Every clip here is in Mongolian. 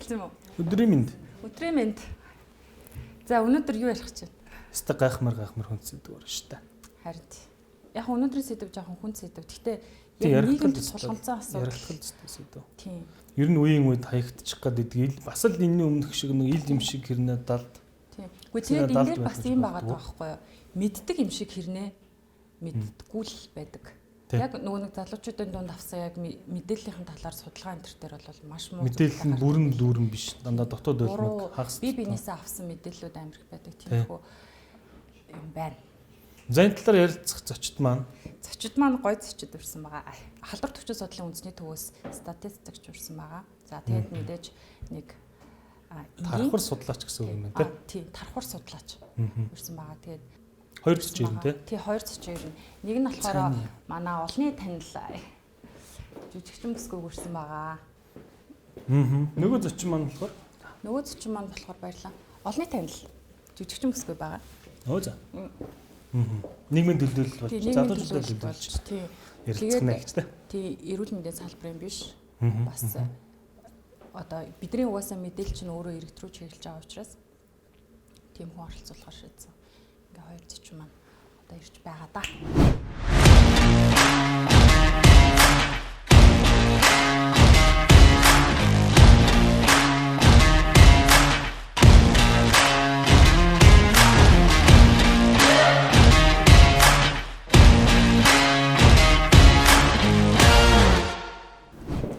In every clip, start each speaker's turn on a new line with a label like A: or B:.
A: Эхэлсэн юм уу?
B: Өдрийн мэнд.
A: Өдрийн мэнд. За, өнөөдөр юу ярих гэж байна?
B: Өстө гайхмар гайхмар хүнд сэдэв орно шүү дээ.
A: Харин яг өнөөдрийн сэдэв жоохон хүнд сэдэв. Гэхдээ
B: Тийм,
A: яг
B: ярихтал
A: нийгэмд
B: ёстой.
A: тулгамдсан асуудал.
B: Ярихтал ёстой сэдэв.
A: Тийм.
B: Ер нь үеийн үед хаягдчих гээд идгийг бас л энэний өмнөх шиг нэг ил юм шиг хэрнээ далд.
A: Тийм. Гэхдээ
B: Тэсээ
A: тэгээд энэ
B: далд
A: дээр бас
B: байх
A: юм
B: гэж
A: байгаа
B: боддгоо.
A: байхгүй юу? Мэддэг юм шиг хэрнээ мэддэггүй л байдаг.
B: Тийм.
A: Яг нөгөө нэг залуучуудын дунд авсан яг мэдээллийн талаар судалгаа энэ төр дээр бол маш муу
B: Мэдээлэл нь
A: судалгаа
B: бүрэн
A: гардаг.
B: дүүрэн биш. Дандаа дотоод
A: Буруу
B: ойлмог хагас.
A: би биенээсээ авсан мэдээллүүд амар их байдаг.
B: Тийм.
A: Тиймэрхүү юм байна.
B: За, энэ талаар ярилцах зочид маань
A: Зочид маань гой зочид урьсан байгаа. Халдвар төвчин судлалын үндэсний төвөөс статистикч урьсан байгаа. За, тэгээд мэдээж нэг энгийн-
B: тархвар судлаач гэсэн үг юм байна тий.
A: Тийм, тархвар судлаач урьсан байгаа. Тэгээд
B: Хоёр зочид ирнэ тий.
A: Тий, хоёр зочин ирнэ. Нэг нь болохоор
B: Цааны.
A: манай олны танил жүжигчин бүсгүй үрсэн байгаа.
B: Аа. Нөгөө зочин маань болохоор
A: Нөгөө зочин маань болохоор баярлаа. Олны танил жүжигчин бүсгүй байгаа.
B: өө за. Аа. Нийгмийн төлөөлөл болж
A: Тий, нийгмийн
B: залуучуудад
A: төлөөлөл
B: төлөөлж
A: болж тий.
B: ярилцах нэ гэж тий.
A: Тий, эрүүл мэндийн салбарын биш.
B: Аа.
A: Бас одоо бидний угаасаа мэдээлэл чинь өөрөө иргэд рүү чиглэж байгаа учраас тийм хүн оролцуулахар шийдсэн. Ингээ хоёр зочин маань одоо ирж байгаа да.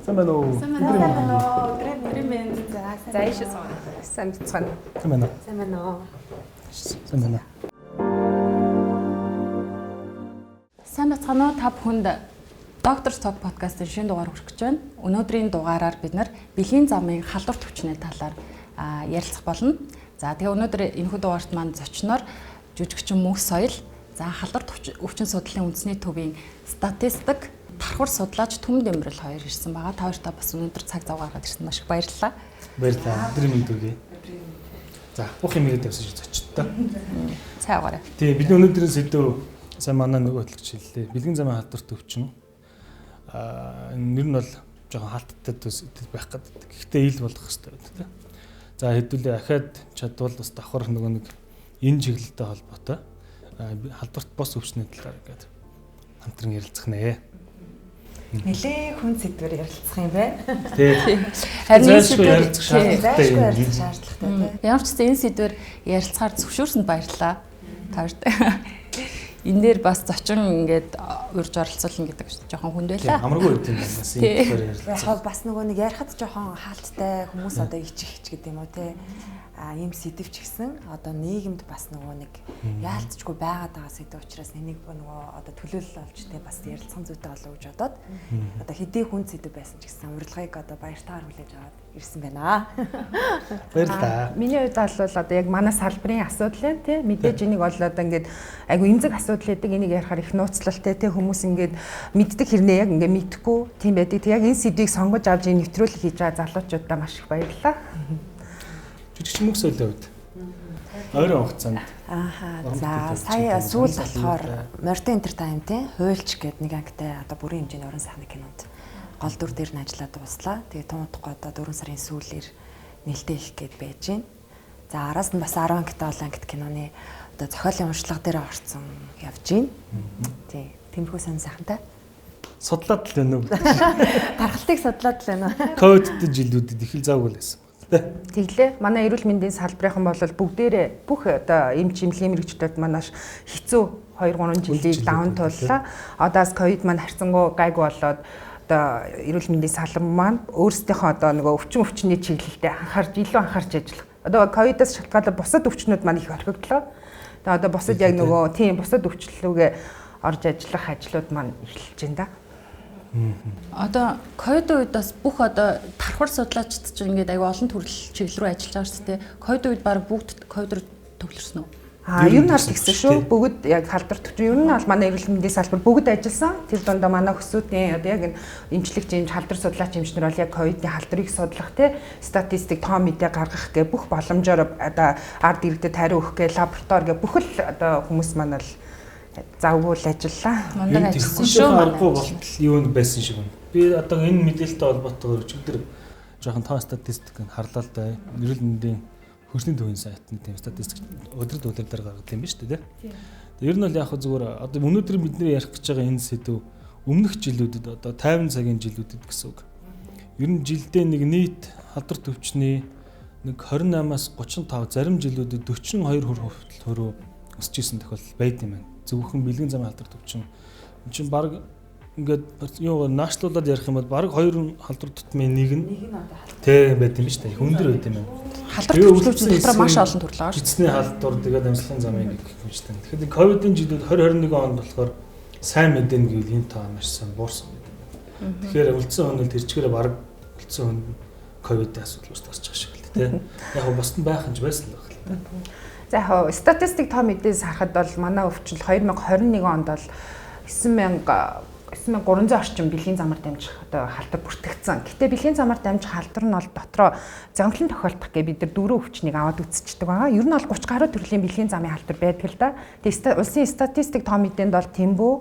B: Сайн байна уу?
A: Сайн
B: Өдрийн мэнд.
A: уу? Өдрийн мэнд. За, за ийшээ сууна.
C: Сайн бацгаана.
B: Сайн байна уу?
C: Сайн байна уу?
B: Сайн байна уу?
A: Сайн бацгаана уу? Та бүхэнд Доктор Talk подкастын шинэ дугаар хүргэж байна. Өнөөдрийн дугаараар бид нар бэлгийн замын халдвар төвчний талаар ярилцах болно. За, тэгээ өнөөдөр энэхүү дугаарт маань зочноор жүжигчин Мөнх Соёл, за халдвар өвчин судлалын үндэсний төвийн статистик, тархвар судлаач Түмэн Дэмрэл хоёр ирсэн байгаа. Та хоёртаа бас өнөөдөр цаг зав гаргаад ирсэн маш их баярлалаа.
B: Баярлалаа. Өдрийн мэнд хүргэе. За, бүх юм ирээд явсан шиг зочдтой.
A: Цай угаарай.
B: Тийм, бидний өнөөдрийн сэдэв сайн манай нөгөө хөтлөгч хэллээ. Бэлгийн замын халдвар төвчин. Нэр нь бол жоохон хаалттай төс байх гэдэг. Гэхдээ ил болох хэрэгтэй байдаг тийм. За, хэдүүлээ ахаад чадвал бас давхар нөгөө нэг энэ чиглэлтэй холбоотой халдварт бос өвчний талаар ингээд хамтран ярилцах нэ.
C: Нилээ хүн сэдвэр ярилцах юм байна.
B: Тийм.
A: Харин энэ
B: Зайлшгүй
A: сэдвээр-
B: ярилцах шаардлагатай
C: Зайлшгүй
B: юм.
C: ярилцах шаардлагатай тий.
A: Ямар ч гэсэн энэ сэдвээр ярилцахаар зөвшөөрсөнд баярлалаа. Та хоёрт. Энэ дээр бас зочин ингээд урьж оролцуулна гэдэг жоохон хүнд
B: Тийм,
A: байлаа.
B: амаргүй байт юм байна. Бас энэ
A: Тийм.
B: талаар ярилцах.
C: Яг бас нөгөө нэг ярихад жоохон хаалттай хүмүүс одоо ичих ч гэдэг юм уу тий. А ийм сэдв ч гэсэн одоо нийгэмд бас нөгөө нэг яалтчгүй байгаад байгаа сэдв учраас энийг нөгөө одоо төлөөлөл олж тий бас ярилцсан зүйтэй болов гэж бодоод одоо хэдий хүн сэдв байсан ч гэсэн урилгыг одоо баяртайгаар хүлээж аваад ирсэн байна.
B: Баярлалаа.
D: Миний хувьд бол одоо яг манай салбарын асуудал юм тий. Мэдээж энийг бол одоо ингээд айгу эмзэг асуудал гэдэг энийг ярихаар их нууцлалтай тий. Хүмүүс ингээд мэддэг хэрнээ яг ингээд мэдхгүй тийм байдаг. Тэг яг энэ сэдвийг сонгож авч энэ нэвтрүүлэг хийж байгаа залуучуудаа маш их баярлалаа.
B: Жүжигч Мөнх Соёлын хувьд ойрын хугацаанд
C: Ааха.
B: Уран
C: За,
B: бүтээлч
C: сая
B: гэдэг
C: сүүлд
B: нь
C: болохоор
B: залуу
C: Морьтой Entertainment-ийн Хуйлч гэдэг нэг ангитай одоо бүрийн хэмжээний уран сайхны кинонд гол дүр дээр нь ажиллаад дууслаа. Тэгээ тун удахгүй одоо 4 сарын сүүлээр нээлттэй хийх гээд байж байна. За, араас нь бас 10 ангитай олон ангит киноны одоо зохиолын уншлага дээр орсон явж байна. Тий. Тэмхүү сан сайхантай.
B: Судлаад л байна уу?
C: Тархалтыг судлаад л байна.
B: Ковидтэй жилүүдэд их л завгүй л байсан. Тэ.
D: Тэглээ. Манай эрүүл мэндийн салбарынхан бол бүгдээрээ бүх одоо эмч эмнэлгийн мэрэгчлүүд манайш хэцүү 2 3 жилийг
B: жилүүд
D: даван
B: үү,
D: туллаа. Одоос ковид маань харьцангуй гайгүй болоод одоо эрүүл мэндийн салбар маань өөрсдийнхөө одоо нөгөө өвчин өвчний чиглэлдээ анхаарч илүү анхаарч ажиллах. Одоо ковидоос шалтгаалаад бусад өвчнүүд маань их орхигдлоо. Тэгээ одоо бусад яг нөгөө тийм бусад өвчлөлүүгээ орж ажиллах ажлууд маань эхэлж байна да.
A: Одоо ковид үед бас бүх одоо тархвар судлаачид чинь ингээд аюу олон төрөл чиглэл рүү ажиллаж байгаа шүү дээ. Ковид үед баг бүгд ковид руу төвлөрсөн үү?
D: Аа, ер нь бол
B: тэгсэн
D: тэгсэн
B: шүү
D: шүү.
B: дээ.
D: Бүгд яг халдвар төвчин ер нь бол манай эрүүл мэндийн салбар бүгд ажилласан. Тэр дундаа манай хөсүүдийн одоо яг энэ эмчлэгч эмч, халдвар судлаач эмч нар бол яг ковидын халдварыг судлах те статистик тоо мэдээ гаргах гэ бүх боломжоор одоо ард иргэдэд хариу өгөх гэ лаборатори гэ бүхэл одоо хүмүүс маань л завгүй л ажиллаа.
A: Мундаг
B: Ер нь
A: ажилласан
B: тэгэхгүй
A: шүү.
B: шүү
A: манай
B: аргагүй
A: эмч нар.
B: болтол юу нэг байсан шиг байна. Би одоо энэ мэдээлэлтэй холбоотойгоор өчигдөр Жоохон тоо статистик харлаа л да. Эрүүл мэндийн хөгжлийн төвийн сайтны тийм статистик өдрөд гаргадаг юм биш үү те. Ер нь бол яг зүгээр одоо өнөөдөр бидний ярих гэж байгаа энэ сэдв өмнөх жилүүдэд одоо 50 цагийн жилүүдэд гэсэн үг. Ер нь жилдээ нэг нийт халдвар төвчний нэг 28-аас 35 зарим жилүүдэд 42 хүртэл өсөж исэн тохиолдол байд юм байна. Зөвхөн бэлгийн замын халдвар төвчин. Энд чинь баг ингээд юу наашлуулад ярих юм бол баг хоёр халдвар тутмын нэг нь тэ байд юм биш үү? Их өндөр байд юм байна.
A: Халдвар төвчлүүч дотор маш олон төрөл байгаа шүү.
B: Эцсний халдвар тэгээд амьсгалын замын гэх юм шүү дээ. Тэгэхээр ковидын жилүүд 2021 онд болохоор сайн мэдэн гэвэл энэ тоо маш сайн буурсан байт юм байна. Тэгэхээр үлдсэн хүн л тэр чигээр баг үлдсэн хүн ковидын асуудал үүсэж гарч байгаа шиг л дээ. Яг гоо бусд нь байх юм ч байсан л байх л дээ.
D: За яг статистик тоо мэдээс харахад бол манай өвчин 2021 онд бол 9300 орчим бэлгийн замаар дамжих одоо халдвар бүртгэгдсэн. Гэтэ бэлгийн замаар дамжих халдвар нь бол дотроо зонхлон тохиолдох гэж бид нар дөрвөн өвчнийг аваад үзчихдэг байгаа. Ер нь бол 30 гаруй төрлийн бэлгийн замын халдвар байдаг л да. Тэгээ улсын статистик тоо мэдээнд бол Тэмбүү,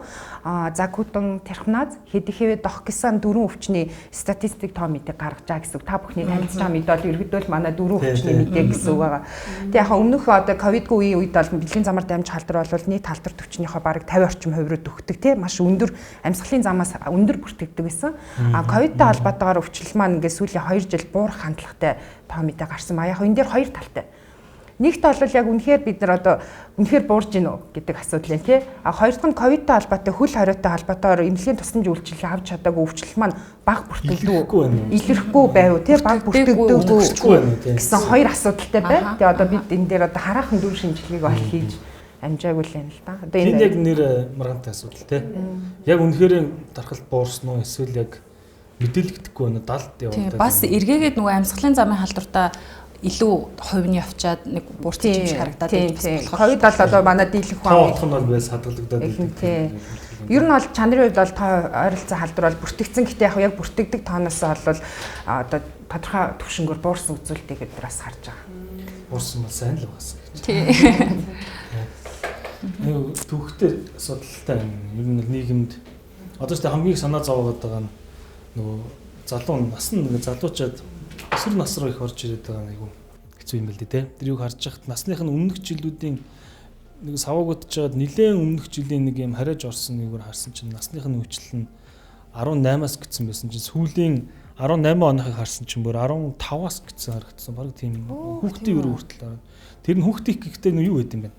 D: Загүдэн, Тэрхназ, Хэдхэвэ, Дох гэсэн дөрвөн өвчний статистик тоо мэдээ гаргаж байгаа гэсэн үг. Та бүхний танилцж байгаа мэдээ бол ерөөдөө л манай дөрвөн өвчний мэдээ гэсэн үг байгаа. Тэгээ яг өмнөх одоо ковидгүй үеийн үед бол бэлгийн замаар дамжих халдвар бол нийт халдвар төвчнийхөө бараг 50 орчим хувь руу дөхдөг тий маш өндөр амьсгалын замаас өндөр бүртгэгдэг байсан. А ковидтай холбоотойгоор өвчлөл маань ингээд сүүлийн 2 жил буурах хандлагатай тоо мэдээ гарсан. А яг энэ дээр хоёр талтай. Нэгт бол яг үнэхээр бид нар одоо үнэхээр буурж гин үү гэдэг асуудал юм тий. А хоёр дахь нь ковидтай холбоотой хөл хориотой холбоотойгоор эмнэлгийн тусламж үйлчилгээ авч чадаагүй өвчлөл маань баг бүртгэгдүү илэрхгүй байв тий баг бүртгэгдээгүй гэсэн хоёр асуудалтай байна. Тэгээ одоо бид энэ дээр одоо хараахан дүр шинжилгээг бол хийж амжаагүй л юм л да.
B: Одоо энэ яг нэр маргантай асуудал тий. Яг үнэхээр дархалт буурсан уу эсвэл яг мэдээлэгдэхгүй байна далд
A: яваад. Бас эргээгээд нөгөө амьсгалын замын халдвартаа илүү хувь нь явчаад нэг буурсан юм шиг харагдаад байж бас
D: болох. Ковид бол одоо манай дийлэх
B: хүн тоох нь бол байс хадгалагдаад
D: байдаг. Ер нь бол чанарын хувьд бол тоо ойролцоо халдвар бол бүртгэгдсэн. Гэтэ яг бүртгэгдэг тооноос бол одоо тодорхой түвшингөөр буурсан үзүүлэлтийг бид бас харж байгаа.
B: Буурсан бол сайн л байсан
A: гэж. Тий.
B: Нэг түүхтэй асуудалтай юм. Ер нь нийгэмд одоо ч хамгийн их санаа зовоогоод байгаа нь нөгөө залуу нас нь ингээ залуучаад өсвөр нас руу их орж ирээд байгаа нэг хэцүү юм бэл дээ те. Тэр юг харж хахад насных нь өмнөх жилүүдийн нэг саваагуудж байгаад нилээн өмнөх жилийн нэг юм хариаж орсон нэгөр харсан чинь насных нь өвчлөл нь 18-аас гэсэн байсан чинь сүүлийн 18 оныхыг харсан чинь бүр 15-аас гэсэн харагдсан. Бараг тийм хүүхдийн өрөө хүртэл орно. Тэр нь хүүхдийн гэхдээ нь юу байд юм бэ?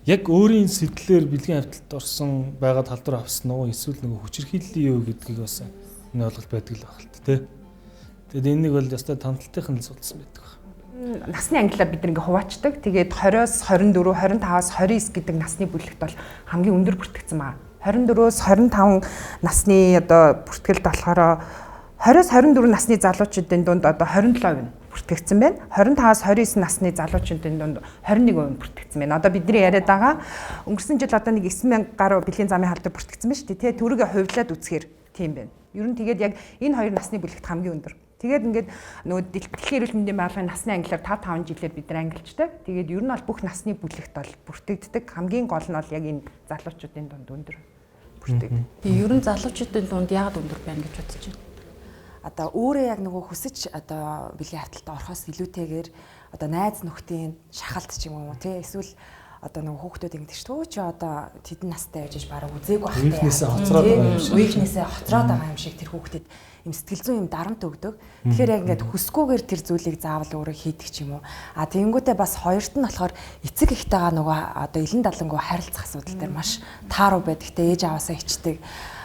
B: Яг өөрийн сэтлээр бэлгийн авталт орсон байгаад халдвар авсан уу эсвэл нөгөө хүчирхийллийн юу гэдгийг бас энэ ойлголт байдаг л байх л тэ. Тэгэд энэнийг бол ёстой танталтынх нь л судалсан байдаг баг.
D: Насны ангилаар бид ингээ хуваачдаг. Тэгээд 20-оос 24, 25-аас 29 гэдэг насны бүлэгт бол хамгийн өндөр бүртгэгдсэн байна. 24-өөс 25 насны одоо бүртгэлд болохоор 20-оос 24 насны залуучуудын дунд одоо 27% бүртгэгдсэн байна. 25-аас 29 насны залуучуудын дунд 21% бүртгэгдсэн байна. Одоо бидний яриад байгаа өнгөрсөн жил одоо нэг 9000 гаруй бэлгийн замын халдвар бүртгэгдсэн байна шүү дээ. Тэ төрөгээ хувилаад үзэхээр тийм байна. Ер нь тэгээд яг энэ хоёр насны бүлэгт хамгийн өндөр. Тэгээд ингээд нөгөө дэлхийн эрүүл мэндийн байгууллагын насны ангилаар 5 жилээр бид нар ангилждаг. Тэгээд ер нь бол бүх насны бүлэгт бол бүртгэгддэг. Хамгийн гол нь бол яг энэ залуучуудын дунд өндөр бүртгэгддэг.
A: Ер нь залуучуудын дунд яагаад өндөр байна гэж бодож байна?
C: Одоо өөрөө яг нөгөө хүсэж одоо бэлгийн авталт орохоос илүүтэйгээр одоо найз нөхдийн шахалт ч юм уу тий эсвэл одоо нөгөө хүүхдүүд ингэдэг шүү дээ. Чи одоо тэдэн настай байж бараг үзээгүй
B: ахтай. Үеийнхнээсээ хоцроод байгаа юм шиг.
C: Үеийнхнээсээ хоцроод байгаа юм шиг тэр хүүхдэд юм сэтгэл зүйн юм дарамт өгдөг. Тэгэхээр яг ингээд хүсгүйгээр тэр зүйлийг заавал өөрөө хийдэг ч юм уу. А тэгэнгүүтээ бас хоёрт нь болохоор эцэг эхтэйгээ нөгөө одоо илэн далангуу харилцах асуудал дээр маш тааруу байдаг. Тэ ээж аваасаа хичдэг.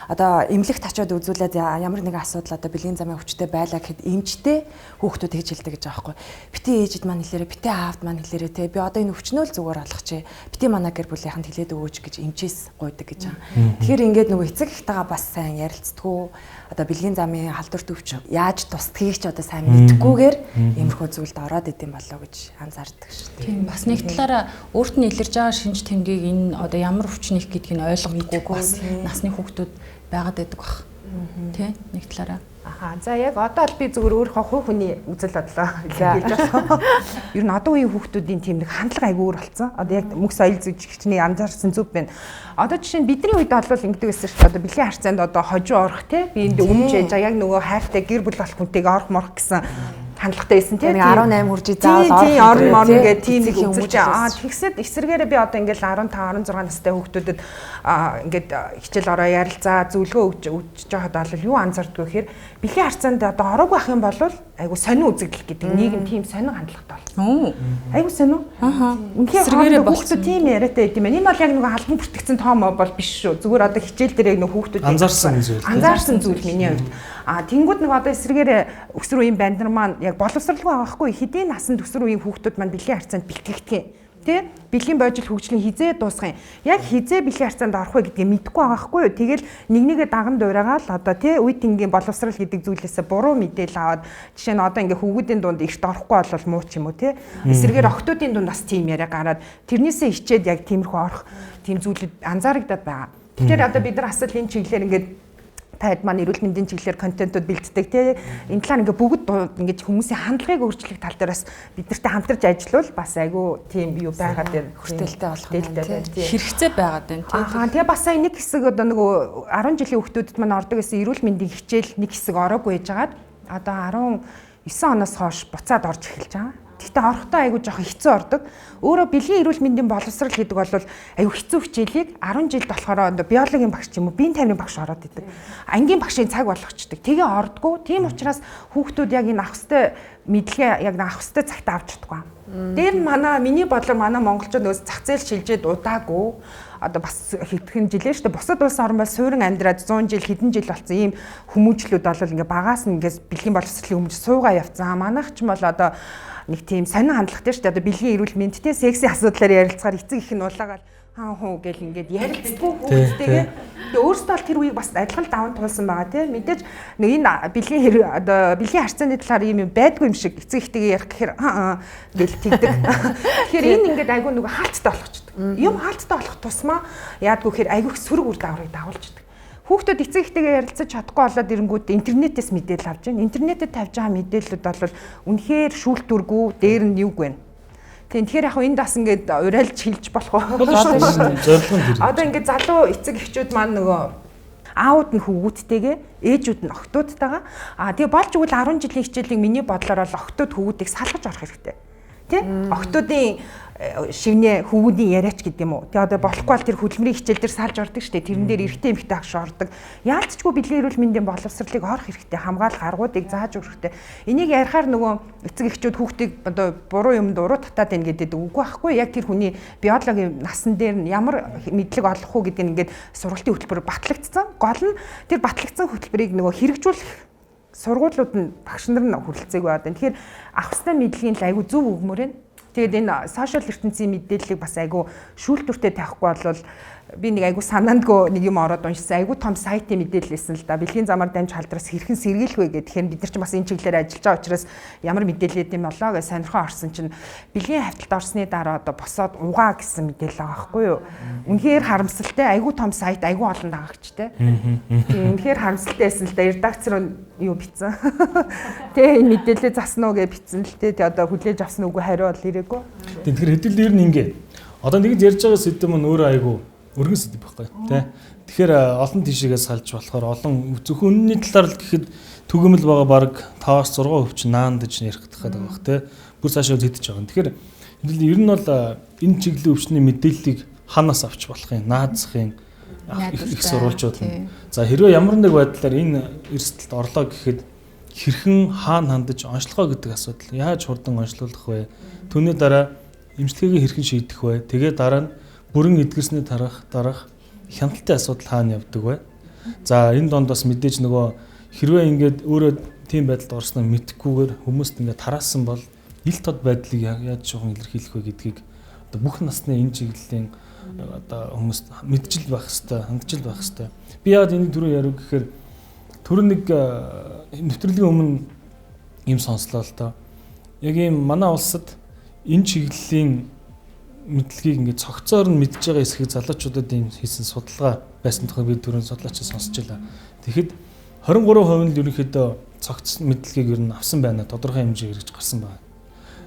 C: Одоо эмнэлэгт очиод үзүүлээд ямар нэгэн асуудал одоо бэлгийн замын өвчтэй байлаа гэхэд эмчтэй хүүхдүүд тэгж хэлдэг гэж байгаа байхгүй. Бити ээжид маань хэлээрэ, бити аавд маань хэлээрэ те. Би одоо энэ өвчнөө л зүгээр олгочих. Бити манай гэр бүлийнхэнд хэлээд өгөөч гэж эмчээс гуйдаг гэж байгаа. Тэгэхээр ингээд нөгөө эцэг эхтэйгээ бас сайн ярилцдаггүй. Одоо бэлгийн замын халдварт өвч яаж тусдгийг ч одоо сайн мэдэхгүйгээр иймэрхүү зүйлд ороод идэм болоо гэж анзаардаг шүү
A: дээ. Тийм бас нэг талаараа өөрт нь илэрж байгаа шинж тэмдгийг энэ одоо ямар өвчнийх гэдгийг нь ойлгодоггүй бас насны хүүхдүүд байгаад байдаг баг. Тэ нэг талаараа.
D: Аха. За яг одоо л би зөвхөн өөрийнхөө хувь хүний үзэл бодлоо хэлж байна. Ер нь одоо үеийн хүүхдүүдийн тийм нэг хандлага айгүй өөр болсон. Одоо яг мөх соёл зүйчний анзаарсан зүг байна. Одоо жишээ нь бидний үед бол ингэдэг байсан шүү дээ. Одоо бэлгийн харьцаанд одоо хожуу орох те би энд өмч ээж яг нөгөө хайртай гэр бүл болох хүнтэйг орох морох гэсэн хандлагатай байсан тийм
C: 18 хүрж заавал
D: орно морно гэх тийм нэг үзэлж тэгсэд эсрэгээрээ би одоо ингээл 15 16 настай хүүхдүүдэд ингээд хичээл ороо ярилцаа зөвлөгөө өгч байхад бол юу анзаардгүй гэхээр бэлгийн харьцаанд одоо ороог байх юм бол айгу сонин үзэгдэл гэдэг нийгэм тийм сонин хандлагатай болсон. Айгу сонин.
A: Үнэхээр
D: хүүхдүүд тийм яриатай байд юм байна. Энэ бол яг нөгөө халбан бүртгэгдсэн том бол биш шүү. Зүгээр одоо хичээл дээр яг нөгөө хүүхдүүд
B: анзаарсан зүйл.
D: Анзаарсан зүйл миний хувьд. Тэнгүүд нөгөө одоо эсрэгээр өсвөр үеийн банд нар маань яг боловсралгүй байгаа хгүй хэдийн насанд өсвөр үеийн хүүхдүүд маань бэлгийн харьцаанд бэлтгэгдэх юм. Тэ? Бэлгийн бойжил хөгжлийн хизээ дуусах юм. Яг хизээ бэлгийн харьцаанд орох вэ гэдгийг мэдэхгүй байгаа хгүй юу. Тэгэл нэг нэгэ даган дуурайгаал одоо тэ үе тэнгийн боловсрал гэдэг зүйлээсээ буруу мэдээлэл аваад жишээ нь одоо ингээ хүүгүүдийн дунд эрт орохгүй бол муу ч юм уу тэ. Эсрэгээр охтуудын дунд бас тийм яриа гараад тэрнээсээ хичээд яг тиймэрхүү орох тийм зүйлүүд анзаарагдаад байгаа. Тэгэхээр одоо бид нар асал энэ чиглэлээр ингээд таад маань эрүүл мэндийн чиглэлээр контентууд бэлддэг тий. Энэ талаар ингээ бүгд ингэж хүмүүсийн хандлагыг өөрчлөх тал дээр бас бид нартай хамтарч ажиллавал бас айгүй тийм юу байгаад байна.
C: Хүртээлтэй болох юм тий.
A: Хэрэгцээ байгаад байна тий.
D: Аа тэгээ бас сая нэг хэсэг одоо нөгөө 10 жилийн хүүхдүүдэд маань ордог гэсэн эрүүл мэндийн хичээл нэг хэсэг ороогүй байжгаад одоо 19 оноос хойш буцаад орж эхэлж байгаа. Гэхдээ орохдоо айгүй жоохон хэцүү ордог. Өөрөө бэлгийн эрүүл мэндийн боловсрал гэдэг бол айгүй хэцүү хичээлийг 10 жилд болохоор биологийн багш ч юм уу, биеийн тамирын багш ороод идэг. Ангийн багшийн цаг болгочдөг. Тэгээ ордгоо. Тийм учраас хүүхдүүд яг энэ авах ёстой мэдлэгээ яг авах ёстой цагт авч чаддаггүй. Дээр нь миний бодлоор манай монголчууд нөгөө зах зээл шилжээд удаагүй одоо бас хэдхэн жилээ шүү дээ. Бусад улс орн бол суурин амьдраад 100 жил хэдэн жил болсон ийм хүмүүжлүүд бол ингээ багаас нь ингээ бэлгийн боловсролын хүмүүж суугаа явцсан. Манайх ч юм бол одоо нэг тийм сонин хандлагатай шүү дээ. Одоо бэлгийн эрүүл мэндтэй сексийн асуудлаар ярилцахаар эцэг их нь улаагаал хаа хуу гэл ингээд ярилцдаггүй хүүхдтэйгээ. Тэгээ өөрсдөө бол тэр үеийг бас адилхан даван туулсан байгаа тийм. Мэдээж нэг энэ бэлгийн одоо бэлгийн харьцааны талаар ийм юм байдгүй юм шиг эцэг ихтэйгээ ярих гэхээр аа гэл тэгдэг. Тэгэхээр энэ ингээд айгүй нөгөө хаалттай болгочдөг. Юм хаалттай болох тусмаа яадгүй гэхээр айгүй их сөрөг үр дагаврыг дагуулждаг. Хүүхдүүд эцэг ихтэйгээ ярилцаж чадахгүй болоод ирэнгүүт интернетээс мэдээлэл авч байна. Интернетэд тавьж байгаа мэдээлэлүүд бол үнэхээр шүүлтүргүй, дээр нь юуг вэ? Тийм, тэгэхээр яг энд бас ингээд уриалж хэлж болох уу?
B: Зорилго нь тэр.
D: Одоо ингээд залуу эцэг эхчүүд маань нөгөө аауд нь хүүгүүдтэйгээ, ээжүүд нь охтуудтайгаа. Тэгээ болж игэл 10 жилийн хичээлийг миний бодлоор бол охтууд хүүгүүдийг салгаж орох хэрэгтэй. Тэ? Охтуудын шивнэ хүүгүүдийн яриач гэдэг юм уу. Тэгээ одоо болохгүй бол тэр хөдөлмөрийн хичээл дээр салж ордог шүү дээ. Тэрэн дээр эрэгтэй эмэгтэй агш ордог. Яалтчгүй бэлгийн эрүүл мэндийн боловсролыг орох хэрэгтэй. Хамгаалах аргуудыг зааж өгөх хэрэгтэй. Энийг ярихаар нөгөө эцэг эхчүүд хүүхдийг одоо буруу юмд уруу татаад байна гэдэг үгүй байхгүй. Яг тэр хүний биологийн насан дээр нь ямар мэдлэг олох уу гэдэг нь ингээд сургалтын хөтөлбөр батлагдсан. Гол нь тэр батлагдсан хөтөлбөрийг нөгөө хэрэгжүүлэх сургуулиуд нь багш нар нь хүрэлцээг байгаад байна. Тэгэхээр авах ёстой мэдлэгийн л айгүй зөв өгмөр байна. Тэгээд энэ сошиал ертөнцийн мэдээллийг бас айгүй шүүлтүүртэй тавихгүй бол би нэг айгүй санаандгүй нэг юм ороод уншсан. Айгүй том сайтын мэдээлэл байсан л да. Бэлгийн замаар дамж халдраас хэрхэн сэргийлэх вэ гэх. Тэгэхээр бид нар ч бас энэ чиглэлээр ажиллаж байгаа учраас ямар мэдээлэл юм болоо гэж сонирхоо орсон чинь бэлгийн хавталд орсны дараа одоо босоод угаа гэсэн мэдээлэл байгаа байхгүй юу. Үнэхээр харамсалтай айгүй том сайт айгүй олон дагагчтай. Тийм, үнэхээр харамсалтай байсан л да. Редакц руу юу бичсэн. Тэ энэ мэдээлэл засна уу гэж бичсэн л тэ. Одоо хүлээж авсан үгүй хариу бол ирээгүй.
B: Тийм, тэгэхээр хэдүүл ер нь ингэ. Одоо нэг ярьж байгаа сэдэв мөн өөрөө айгүй өргөн сэдэв байхгүй тий. Тэгэхээр олон тийшээгээ салж болохоор олон зөвхөн үнний талаар л гэхэд түгээмэл байгаа баг 5-6% чинь наанд гэж ярих гэдэг байгаа бах тий. Бүр цаашаа хэдэж байгаа. Тэгэхээр ер нь бол энэ чиглэлийн өвчний мэдээллийг ханаас авч болох юм, наазах юм их сурвалжууд нь. За хэрвээ ямар нэг байдлаар энэ эрсдэлд орлоо гэхэд хэрхэн хаана хандаж онцлогоо гэдэг асуудал яаж хурдан онцлуулах вэ? Түүний дараа эмчилгээгээ хэрхэн шийдэх вэ? Тэгээ дараа нь бүрэн эдгэрсний дараах хяналтын асуудал хаана явдаг вэ? За энэ донд бас мэдээж нөгөө хэрвээ ингээд өөрөө тийм байдалд орсноо мэдэхгүйгээр хүмүүст ингээд тараасан бол ил тод байдлыг яаж жоохон илэрхийлэх вэ гэдгийг одоо бүх насны энэ чиглэлийн одоо хүмүүст мэдчил байх хэвээр, хандчил байх хэвээр. Би яагаад энийг түрүү ярив гэхээр түрүү нэг нэвтрүүлгийн өмнө юм сонслоо л доо. Яг ийм манай улсад энэ чиглэлийн мэдлэгийг ингээд цогцоор нь мэдж байгаа хэсгийг залуучуудад ийм хийсэн судалгаа байсан тухай би түрүүн судлаачид сонсч байлаа. Тэгэхэд 23% нь л ерөнхийдөө цогц мэдлэгийг ер нь авсан байна. Тодорхой хэмжээ хэрэгж гарсан байна.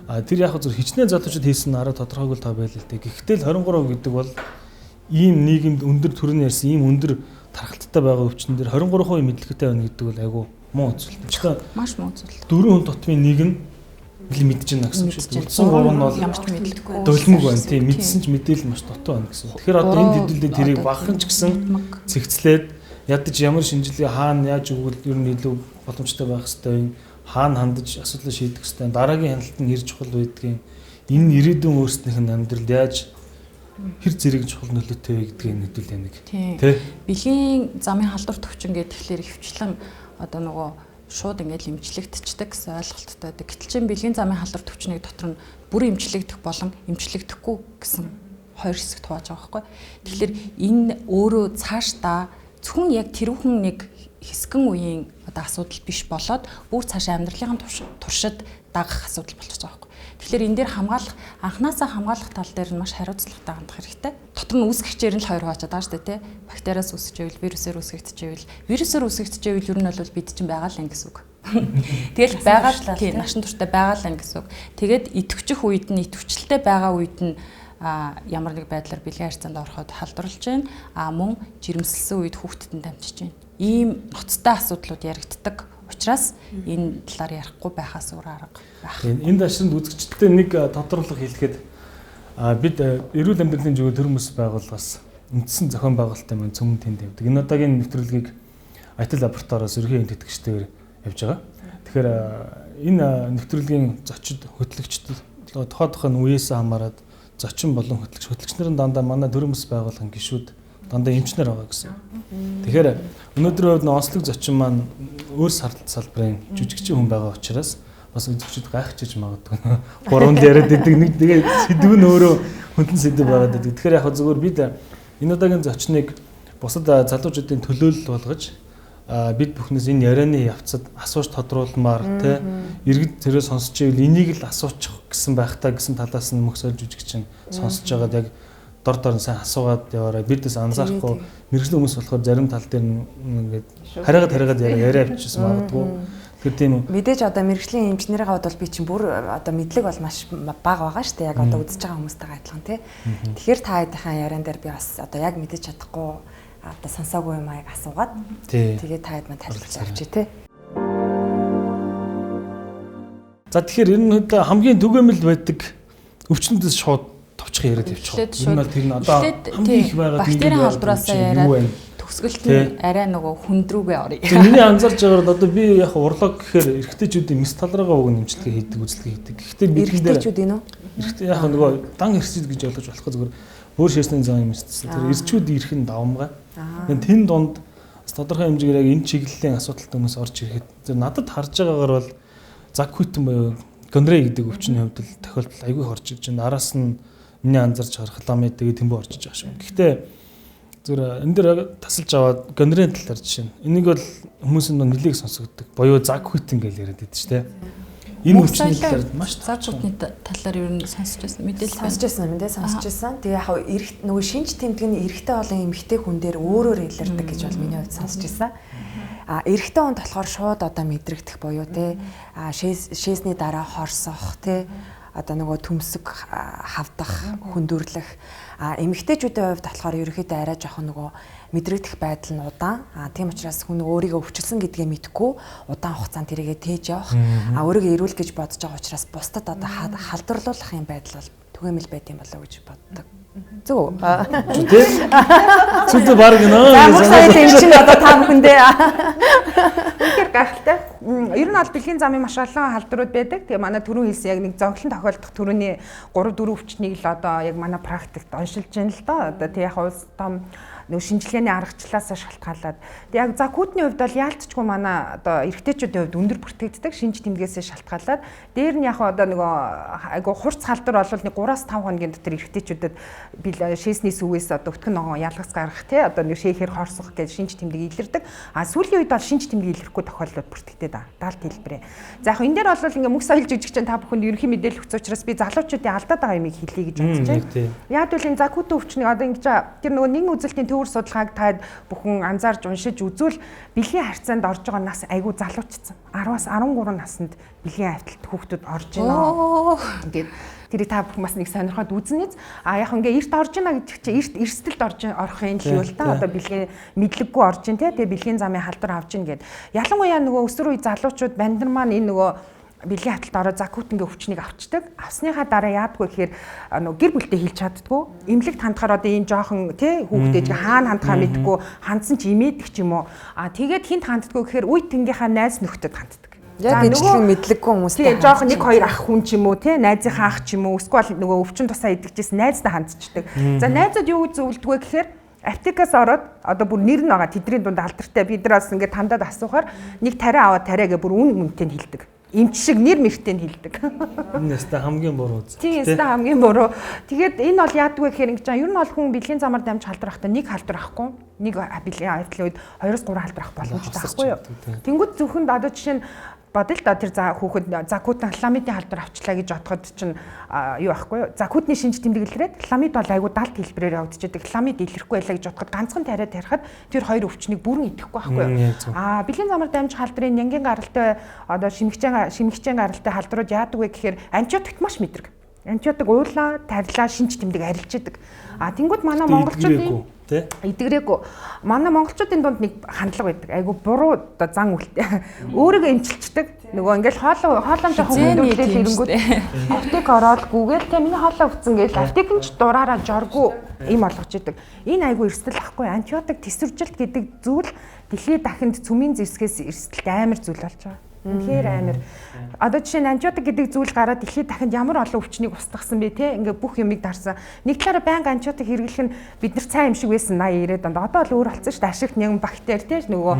B: А тэр яг зөв хичнээн залуучууд хийсэн арга тодорхойгүй л тоо байл л дээ. Гэхдээ л 23% гэдэг бол ийм нийгэмд өндөр төрөний ярьсан ийм өндөр тархалттай байгаа өвчин дээр 23% мэдлэгтэй байна гэдэг бол айгүй муу үзүүлэлт.
A: Маш муу үзүүлэлт.
B: 4 хүн тутмын нэг нь бэл мэдж байна гэсэн үг шүү дээ. Үлдсэн 3 нь бол
A: ямар ч мэдлэггүй.
B: Долмог байна тийм, мэдсэн ч мэдээлэл маш дутуу байна гэсэн. Тэгэхээр одоо энэ хэдүүлдэ тэрийг багхан ч гэсэн цэгцлээд ядаж ямар шинжилгээ хаана яаж өгвөл ер нь илүү боломжтой байх хэвээр юм, хаана хандаж асуудлаа шийдэх хэвээр, дараагийн хяналт нь хэр чухал байдгийг, энэ ирээдүйн өөрсдийнх нь амьдралд яаж хэр зэрэг чухал нөлөөтэй вэ гэдгийг хэдүүлээ нэг.
A: Тэ. Бэлгийн замын халдвар төвчин гэдэг тэгэхээр хөвчлэн одоо нөгөө шууд ингээд эмчлэгдчихдэг гэсэн ойлголттой байдаг. Гэтэл чинь бэлгийн замын халдвар төвчнийг дотор нь бүр эмчлэгдэх болон эмчлэгдэхгүй гэсэн хоёр хэсэгт хувааж байгаа байхгүй. Тэгэхээр энэ өөрөө цаашдаа зөвхөн яг тэрүүхэн нэг хэсгэн үеийн одоо асуудал биш болоод бүр цаашаа амьдралын туршид дагах асуудал болчихж байгаа байхгүй. Тэгэхээр энэ дээр хамгаалах, анханасаа хамгаалах тал дээр нь маш хариуцлагатай хандах хэрэгтэй. Дотор нь үүсгэгчээр нь л хоёр хуваачаад байгаа шүү дээ, тэ. Бактериас үүсгэжээвэл, вирусээр үүсгэгдэжээвэл, вирусээр үүсгэгдэжээвэл ер нь бол бид чинь байгаа л юм гэсэн үг. Тэгэл байгаа л тийм начин туртай байгаа л юм гэсэн үг. Тэгээд идэвхжих үед нь, идэвхжлэлтэй байгаа үед нь ямар нэг байдлаар бэлгийн харьцаанд ороход халдварлаж байна. А мөн жирэмсэлсэн үед хүүхдэд нь дамжиж байна. Ийм ноцтой асуудлууд яригддаг. Учраас энэ талаар ярихгүй байхаас өөр арга байх.
B: Энэ дашинд үзэгчдээ нэг тодруулах хэлэхэд бид эрүүл амьдралын зөв төрөмс байгууллагаас үндсэн зохион байгуулалтын маань цөмөн тэнд явдаг. Энэ удаагийн нэвтрүүлгийг IT лабораториоос ерөнхий тэтгэгчтэйгээр явж байгаа. Тэгэхээр энэ нэвтрүүлгийн зочид хөтлөгчд тухай тухайн үеэс хамаарат зочин болон хөтлөгч хөтлөгч нарын дандаа манай төрөмс байгууллагын гишүүд дандаа эмчнэр байгаа гэсэн. Тэгэхээр өнөөдрийн хувьд онцлог зочин маань өөр салбарын жүжигчин хүн байгаа учраас бас үзэгчид гайхчихж магадгүй. Гуравнд яриад идэг нэг тэгээ сэдв нь өөрөө хүндэн сэдв байгаад идэг. Тэгэхээр яг зөвхөн бид энэ удаагийн зочныг бусад залуучуудын төлөөлөл болгож бид бүхнээс энэ ярианы явцад асууж тодруулмаар тэ иргэд тэрээ сонсч ивэл энийг л асуучих гэсэн байх та гэсэн талаас нь мөксөл жүжигчин сонсож байгаад яг дор дор нь сайн асуугаад яваарай. Бидээс анзаарахгүй мэргэжлийн хүмүүс болохоор зарим тал дээр ингээд хараагаад яриа авчихсан магадгүй. Тэгэхээр тийм үү.
C: Мэдээж одоо мэргэжлийн эмчнэрийн хувьд бол би чинь бүр одоо мэдлэг бол маш бага байгаа шүү дээ. Яг одоо үзэж байгаа хүмүүстэйгээ адилхан тий. Тэгэхээр та хэдийн яриан дээр би бас одоо яг мэдэж чадахгүй одоо сонсоогүй юм аяг асуугаад тэгээ та хэд маань тайлбарлаж авчи тий.
B: За тэгэхээр энэ үед хамгийн түгээмэл байдаг өвчнүүдээс шууд товчхон яриад явчих.
A: Энэ бол
B: тэр нь одоо хамгийн их байгаа
A: бактерийн халдвараасаа яриад төгсгөлт нь арай нөгөө хүндрүүгээ оръё.
B: Миний анзаарч байгаагаар одоо би яг урлаг гэхээр эрэгтэйчүүдийн мэс талраагаа уг нэмжлэгээ хийдэг, үзлэгээ хийдэг. Гэхдээ бид
C: эрэгтэйчүүд энэ үү?
B: Эрэгтэй яг нөгөө дан эрсчүүд гэж ойлгож болохгүй зүгээр өөр шээсний зам юм эссэн. Тэр эрчүүд ирэх нь давамгай. Тэн дунд тодорхой хэмжээгээр яг энэ чиглэлийн асуудалтай хүмүүс орж ирэхэд зөв надад харж байгаагаар бол заг хүйтэн буюу гонрей гэдэг өвчний хувьд л тохиолдол айгүй их орж ирж байна. Араас нь миний анзаарч харах ламын тэгээ тэмбэ орж иж байгаа шүү. Гэхдээ зүгээр энэ дэр тасалж аваад гонрейн талаар жишээ нь. Энийг бол хүмүүсийн дунд нэлээг сонсогддог. Боёо заг хүйтэн гэж яриад байдаг шүү дээ. Энэ өвчний талаар маш
A: заг хүйтний талаар ер нь сонсч байсан. Мэдээлэл
C: сонсч байсан юм дээ, сонсч байсан. Тэгээ яг нөгөө шинж тэмдэг нь эрэгтэй болон эмэгтэй хүн дээр өөрөөр илэрдэг гэж бол миний хувьд сонсч байсан. А эрэгтэй хүнд болохоор шууд одоо мэдрэгдэх буюу те шээсний дараа хорсох те одоо нөгөө төмсөг хавдах, хүндүрлэх. А эмэгтэйчүүдийн хувьд болохоор ерөнхийдөө арай жоохон нөгөө мэдрэгдэх байдал нь удаан. А тийм учраас хүн өөрийгөө өвчлсөн гэдгээ мэдэхгүй удаан хугацаанд тэрийгэ тээж явах. А өөрийгөө эрүүл гэж бодож байгаа учраас бусдад одоо халдварлуулах юм байдал бол түгээмэл байд юм болоо гэж боддог. Зөв үү?
B: Тэ? Зүгтээ баг нөө.
C: За мөн сая тийм чинь одоо та бүхэндээ.
D: Үнэхээр гайхалтай. Ер нь бол бэлгийн замын маш олон халдварууд байдаг. Тэгээ манай түрүүн хэлсэн яг нэг зовлон тохиолдох түрүүний 3 4 өвчнийг л одоо яг манай практикт оншилж байна л доо. Одоо тэг яг улс том нөгөө шинжилгээний аргачлалаас шалтгаалаад. Тэг яг за күүдний хувьд бол яалтчгүй манай одоо эрэгтэйчүүдийн хувьд өндөр бүртгэгддэг шинж тэмдгээс шалтгаалаад дээр нь яг одоо нөгөө айгу хурц халдвар бол нэг 3-5 хоногийн дотор эрэгтэйчүүдэд шээсний сүвээс одоо өтгөн ногоон ялгац гаргах тий одоо нэг шээхээр хорсох гэж шинж тэмдэг илэрдэг. А сүүлийн үед бол шинж тэмдэг илэрхгүй тохиолдлууд бүртгэгдээд байгаа. Даалт хэлбэрээ. За яг энэ дээр бол ингээ мөх соёл жижигчин та бүхэнд ерөнхий мэдээлэл өгсөн учраас би залуучуудын алдаад байгаа юмыг хэлье гэж бодож байна. Яг бол энэ закутын өвчнийг одоо ингэж тэр нөгөө нэгэн үзэлтийн төвөр судалгааг та бүхэн анзаарч уншиж үзвэл бэлгийн харьцаанд орж байгаа нас айгүй залуучсан. 10-аас 13 наснд бэлгийн автлалт хүүхдүүд орж байна. Ингээд тэрийг та бүхэн бас нэг сонирхоод үзнэ. А яг ингээ эрт орж ийна гэдэг чинь эрт эрсдэлд орж орох юм л юу л да. Одоо бэлгийн мэдлэггүй орж ийн те. Тэгээ бэлгийн замын халдвар авч ийн гэд. Ялангуяа нөгөө өсвөр үе залуучууд бандар маань энэ нөгөө бэлгийн хаталт ороо закутингийн өвчнийг авчдаг. Авсныхаа дараа яадгүй гэхээр нөгөө гэр бүлтэй хэлж чаддгүй. Эмнэлэгт хандахаар одоо ийм жоохон тий хүүхдээ хаана хандхаа мэдэхгүй, хандсан ч имээдэг ч юм уу. А тэгээд хинт ханддаггүй гэхээр үе тэнгийнхаа найз нөхдөд ханддаг.
C: Яг ижилхэн мэдлэггүй хүмүүстэй.
D: Тий, жоохон нэг хоёр ах хүн ч юм уу, тий, найзынхаа ах ч юм уу, эсвэл нөгөө өвчин тусаа идэгчээс найздаа хандчихдаг. За найзууд юу гэж зөвлөдгөө гэхээр аптекаас ороод одоо бүр нэр нь байгаа тэдний дунд алдартай бид нараас ингээд тандаад асуухаар нэг тариа аваад тариа гэ бүр үн үнэтэй нь хэлдэг. Эмч шиг нэр мэртэй нь хэлдэг.
B: Энэ яста хамгийн буруу үз.
D: Тийм, яста хамгийн буруу. Тэгээд энэ бол яадгүй гэхээр ингэж ер нь бол хүн бэлгийн замаар дамж халдвар авахта нэг халдвар авахгүй, нэг бэлгийн автлын үед 2-3 халдвар авах боломжтой байхгүй юу? Тэнгүүд зөвхөн одоо жишээ нь бодъё л да, тэр за хүүхэд закутан хламидын халдвар авчлаа гэж бодоход чинь юу байхгүй юу? Закутны шинж тэмдэг илрээд хламид бол айгүй далд хэлбэрээр явагдчихэдэг. Хламид илрэхгүй байлаа гэж бодоход ганцхан тариа тарихад тэр хоёр өвчнийг бүрэн идэхгүй байхгүй юу? Аа бэлгийн замаар дамж халдрын нянгийн гаралтай одоо шимэгчэн гаралтай халдрууд яадаг вэ гэхээр антибиотикт маш мэдрэг. Антибиотик уулаа, тарилаа, шинж тэмдэг арилж идэг. А тэнгууд манай монголчуудын эдгэрээгүй. Манай монголчуудын дунд нэг хандлага байдаг. Айгу буруу одоо зан үлтэй. Өөрийгөө эмчилчдэг. Нөгөө ингээл хоолой жоохон хөндөөлөл ирэнгүүт аптек ороод гүгээл те миний хоолой өвцөн гээл аптек нь ч дураараа жоргүй им олгож идэг. Энэ айгу эрсдэл ахгүй. Антибиотик тэсвэржилт гэдэг зүйл дэлхийд дахинд цөмийн зэвсгээс эрсдэлт амар зүйл болж байгаа. Үнэхээр амар. Одоо жишээ нь антибиотик гэдэг зүйл гараад дэлхийд дахинд ямар олон өвчнийг устгасан бэ те? Ингээ бүх юмыг дарсан. Нэг талаараа байнга антибиотик хэрэглэх нь бид нар сайн юм шиг байсан 80 90-ад онд. Одоо л өөр болсон шүү дээ. Ашигт нэгэн бактери те нөгөө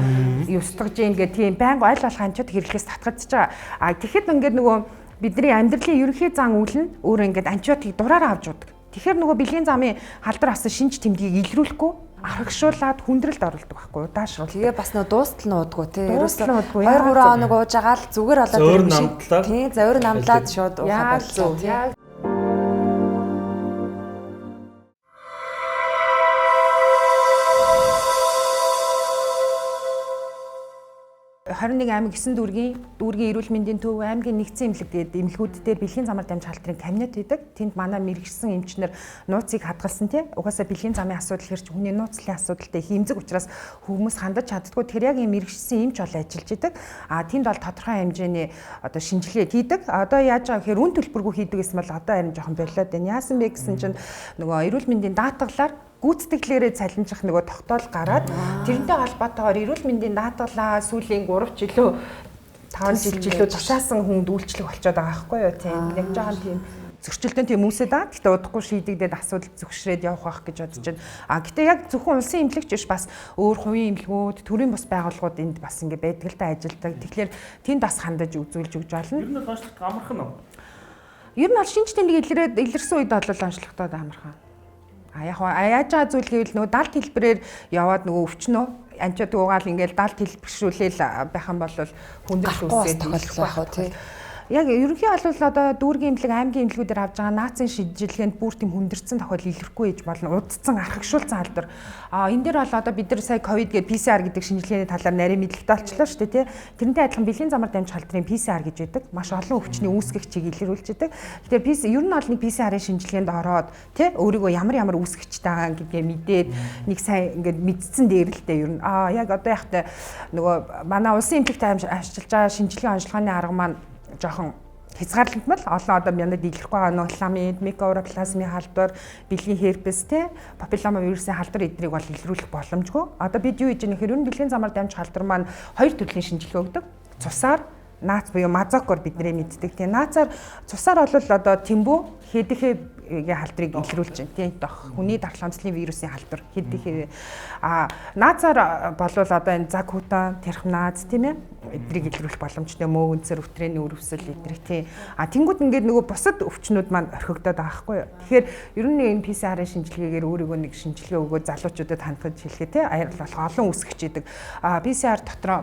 D: устгаж ийн гэх тийм байнга аль болох антибиотик хэрэглэхээс татгадж байгаа. А тэгэхэд ингээд нөгөө бидний амьдралын ерөнхий зан үйл нь өөрөө ингээд антибиотик дураараа авч удаг. Тэгэхээр нөгөө бэлгийн замын халдвар авсан шинж тэмдгийг илрүүлэхгүй аргашуулаад хүндрэлд оруулдаг байхгүй удаашруулдаг.
C: Тэгээ бас нөө дуустал нь уудгүй тий. Ерөөсөө 2 3 хоног ууж байгаа л зүгээр болоод
B: тэр намдлаа.
C: Тий, зөөр намдлаад шууд уухаа боллоо.
D: Яг 21 аймаг 9 дүүргийн эрүүл мэндийн төв, аймгийн нэгдсэн эмнэлэг гээд эмнэлгүүд дээр бэлгийн замаар дамж халдрын кабинет хийдэг. Тэнд манай мэрэгсэн эмчнэр нууцыг хадгалсан тий. Угаасаа бэлгийн замын асуудал хэрч хүний нууцлын асуудалтай их эмзэг учраас хүмүүс хандаж чаддгүй. Тэр яг ийм мэрэгсэн эмч бол ажиллаж идэг. А тэнд бол тодорхой хэмжээний одоо шинжилгээ хийдэг. Одоо яаж байгаа гэхээр үн төлбөргүй хийдэг гэсэн бол одоо харин жоохон болиод байна. Яасан бэ гэсэн чинь нөгөө эрүүл мэндийн даатгалаар гүйцэтгэлээрээ цалинжих нөгөө тогтоол гараад тэрнтэй холбоотойгоор эрүүл мэндийн даатгалаа сүүлийн 3 ч илүү 5 жил жилүү тушаасан хүнд үйлчлэх болчиход байгаа байхгүй юу тийм. Яг жоохон тийм зөрчилдөөн тийм үүсээд байгаа. Гэтэ удахгүй шийдэгдээд асуудал зөвшрээд явах байх гэж бодож байна. А гэтэ яг зөвхөн улсын эмнэлэгч биш бас өөр хувийн эмнэлгүүд, төрийн бус байгууллагууд энд бас ингэ байдаг л та ажилладаг. Тэгэхээр тэнд бас хандаж үзүүлж өгч болно.
B: Ер нь онцлогт амархан уу?
D: Ер нь бол шинж тэмдэг илрээд илэрсэн үед бол онцлогтоод амархан. А яг яаж байгаа зүйл гэвэл нөгөө далд хэлбэрээр яваад нөгөө өвчнөө антибиотик уугаал ингээл далд хэлбэршүүлээл байх юм бол хүндрэл үүсээд
C: тохиолдол байх уу тий.
D: Яг ерөнхий бол одоо дүүргийн эмнэлэг, аймгийн эмнэлгүүдээр авж байгаа нацийн шинжилгээнд бүр тийм хүндэрсэн тохиол илэрхгүй ээж болно. Удцсан, архагшуулсан халдвар. А энэ дээр бол одоо бид нар сая ковид гээд PCR гэдэг шинжилгээний талаар нарийн мэдлэгтэй болчлоо шүү дээ тий. Тэрнтэй адилхан бэлгийн замаар дамж халдрын PCR гэж байдаг. Маш олон өвчний үүсгэгчийг илэрүүлж идэг. Тэгэхээр PCR ер нь бол нэг PCR-ын шинжилгээнд ороод тий өөрийгөө ямар ямар үүсгэгчтэй байгаа гэдгээ мэдээд нэг сайн ингээд мэдсэн дээр л дээ ер нь. А яг одоо яхтай нөгөө манай улсын эмнэлэгт ажиллаж байгаа шинжилгээ онцлогооны арга маань жоохон хязгаарлагдмал олон одоо янад илэрхгүй байгаа нөө хламид, микроплазмын халдвар, бэлгийн херпес те, папиллома вирусын халдвар эднийг бол илрүүлэх боломжгүй. Одоо бид юу хийж байгаа нөхөр ер нь бэлгийн замаар дамж халдвар маань хоёр төрлийн шинжилгээ өгдөг. Цусаар, наац буюу мазокоор бидний мэддэг. Тэгээ наацаар цусаар бол одоо тэмбүү ХДХ-ийн халдварыг илрүүлж байна. Тийм дох хүний дархлаамцлын вирусын халдвар ХДХ. А наацаар болвол одоо энэ заг хүтэн, тэрхмнааз тийм ээ эдрийг илрүүлэх боломжтой, мөөгөнцөр, өвтрээний өрөвсөл эдрийг тийм. А тэнгууд ингээд нөгөө бусад өвчнүүд маань орхигдоод байгаа байхгүй юу. Тэгэхээр ер нь энэ PCR-ын шинжилгээгээр өөрийгөө нэг шинжилгээ өгөөд залуучуудад хандаж хэлэхээ тийм аяр болох олон үүсгэж идэг. А PCR дотроо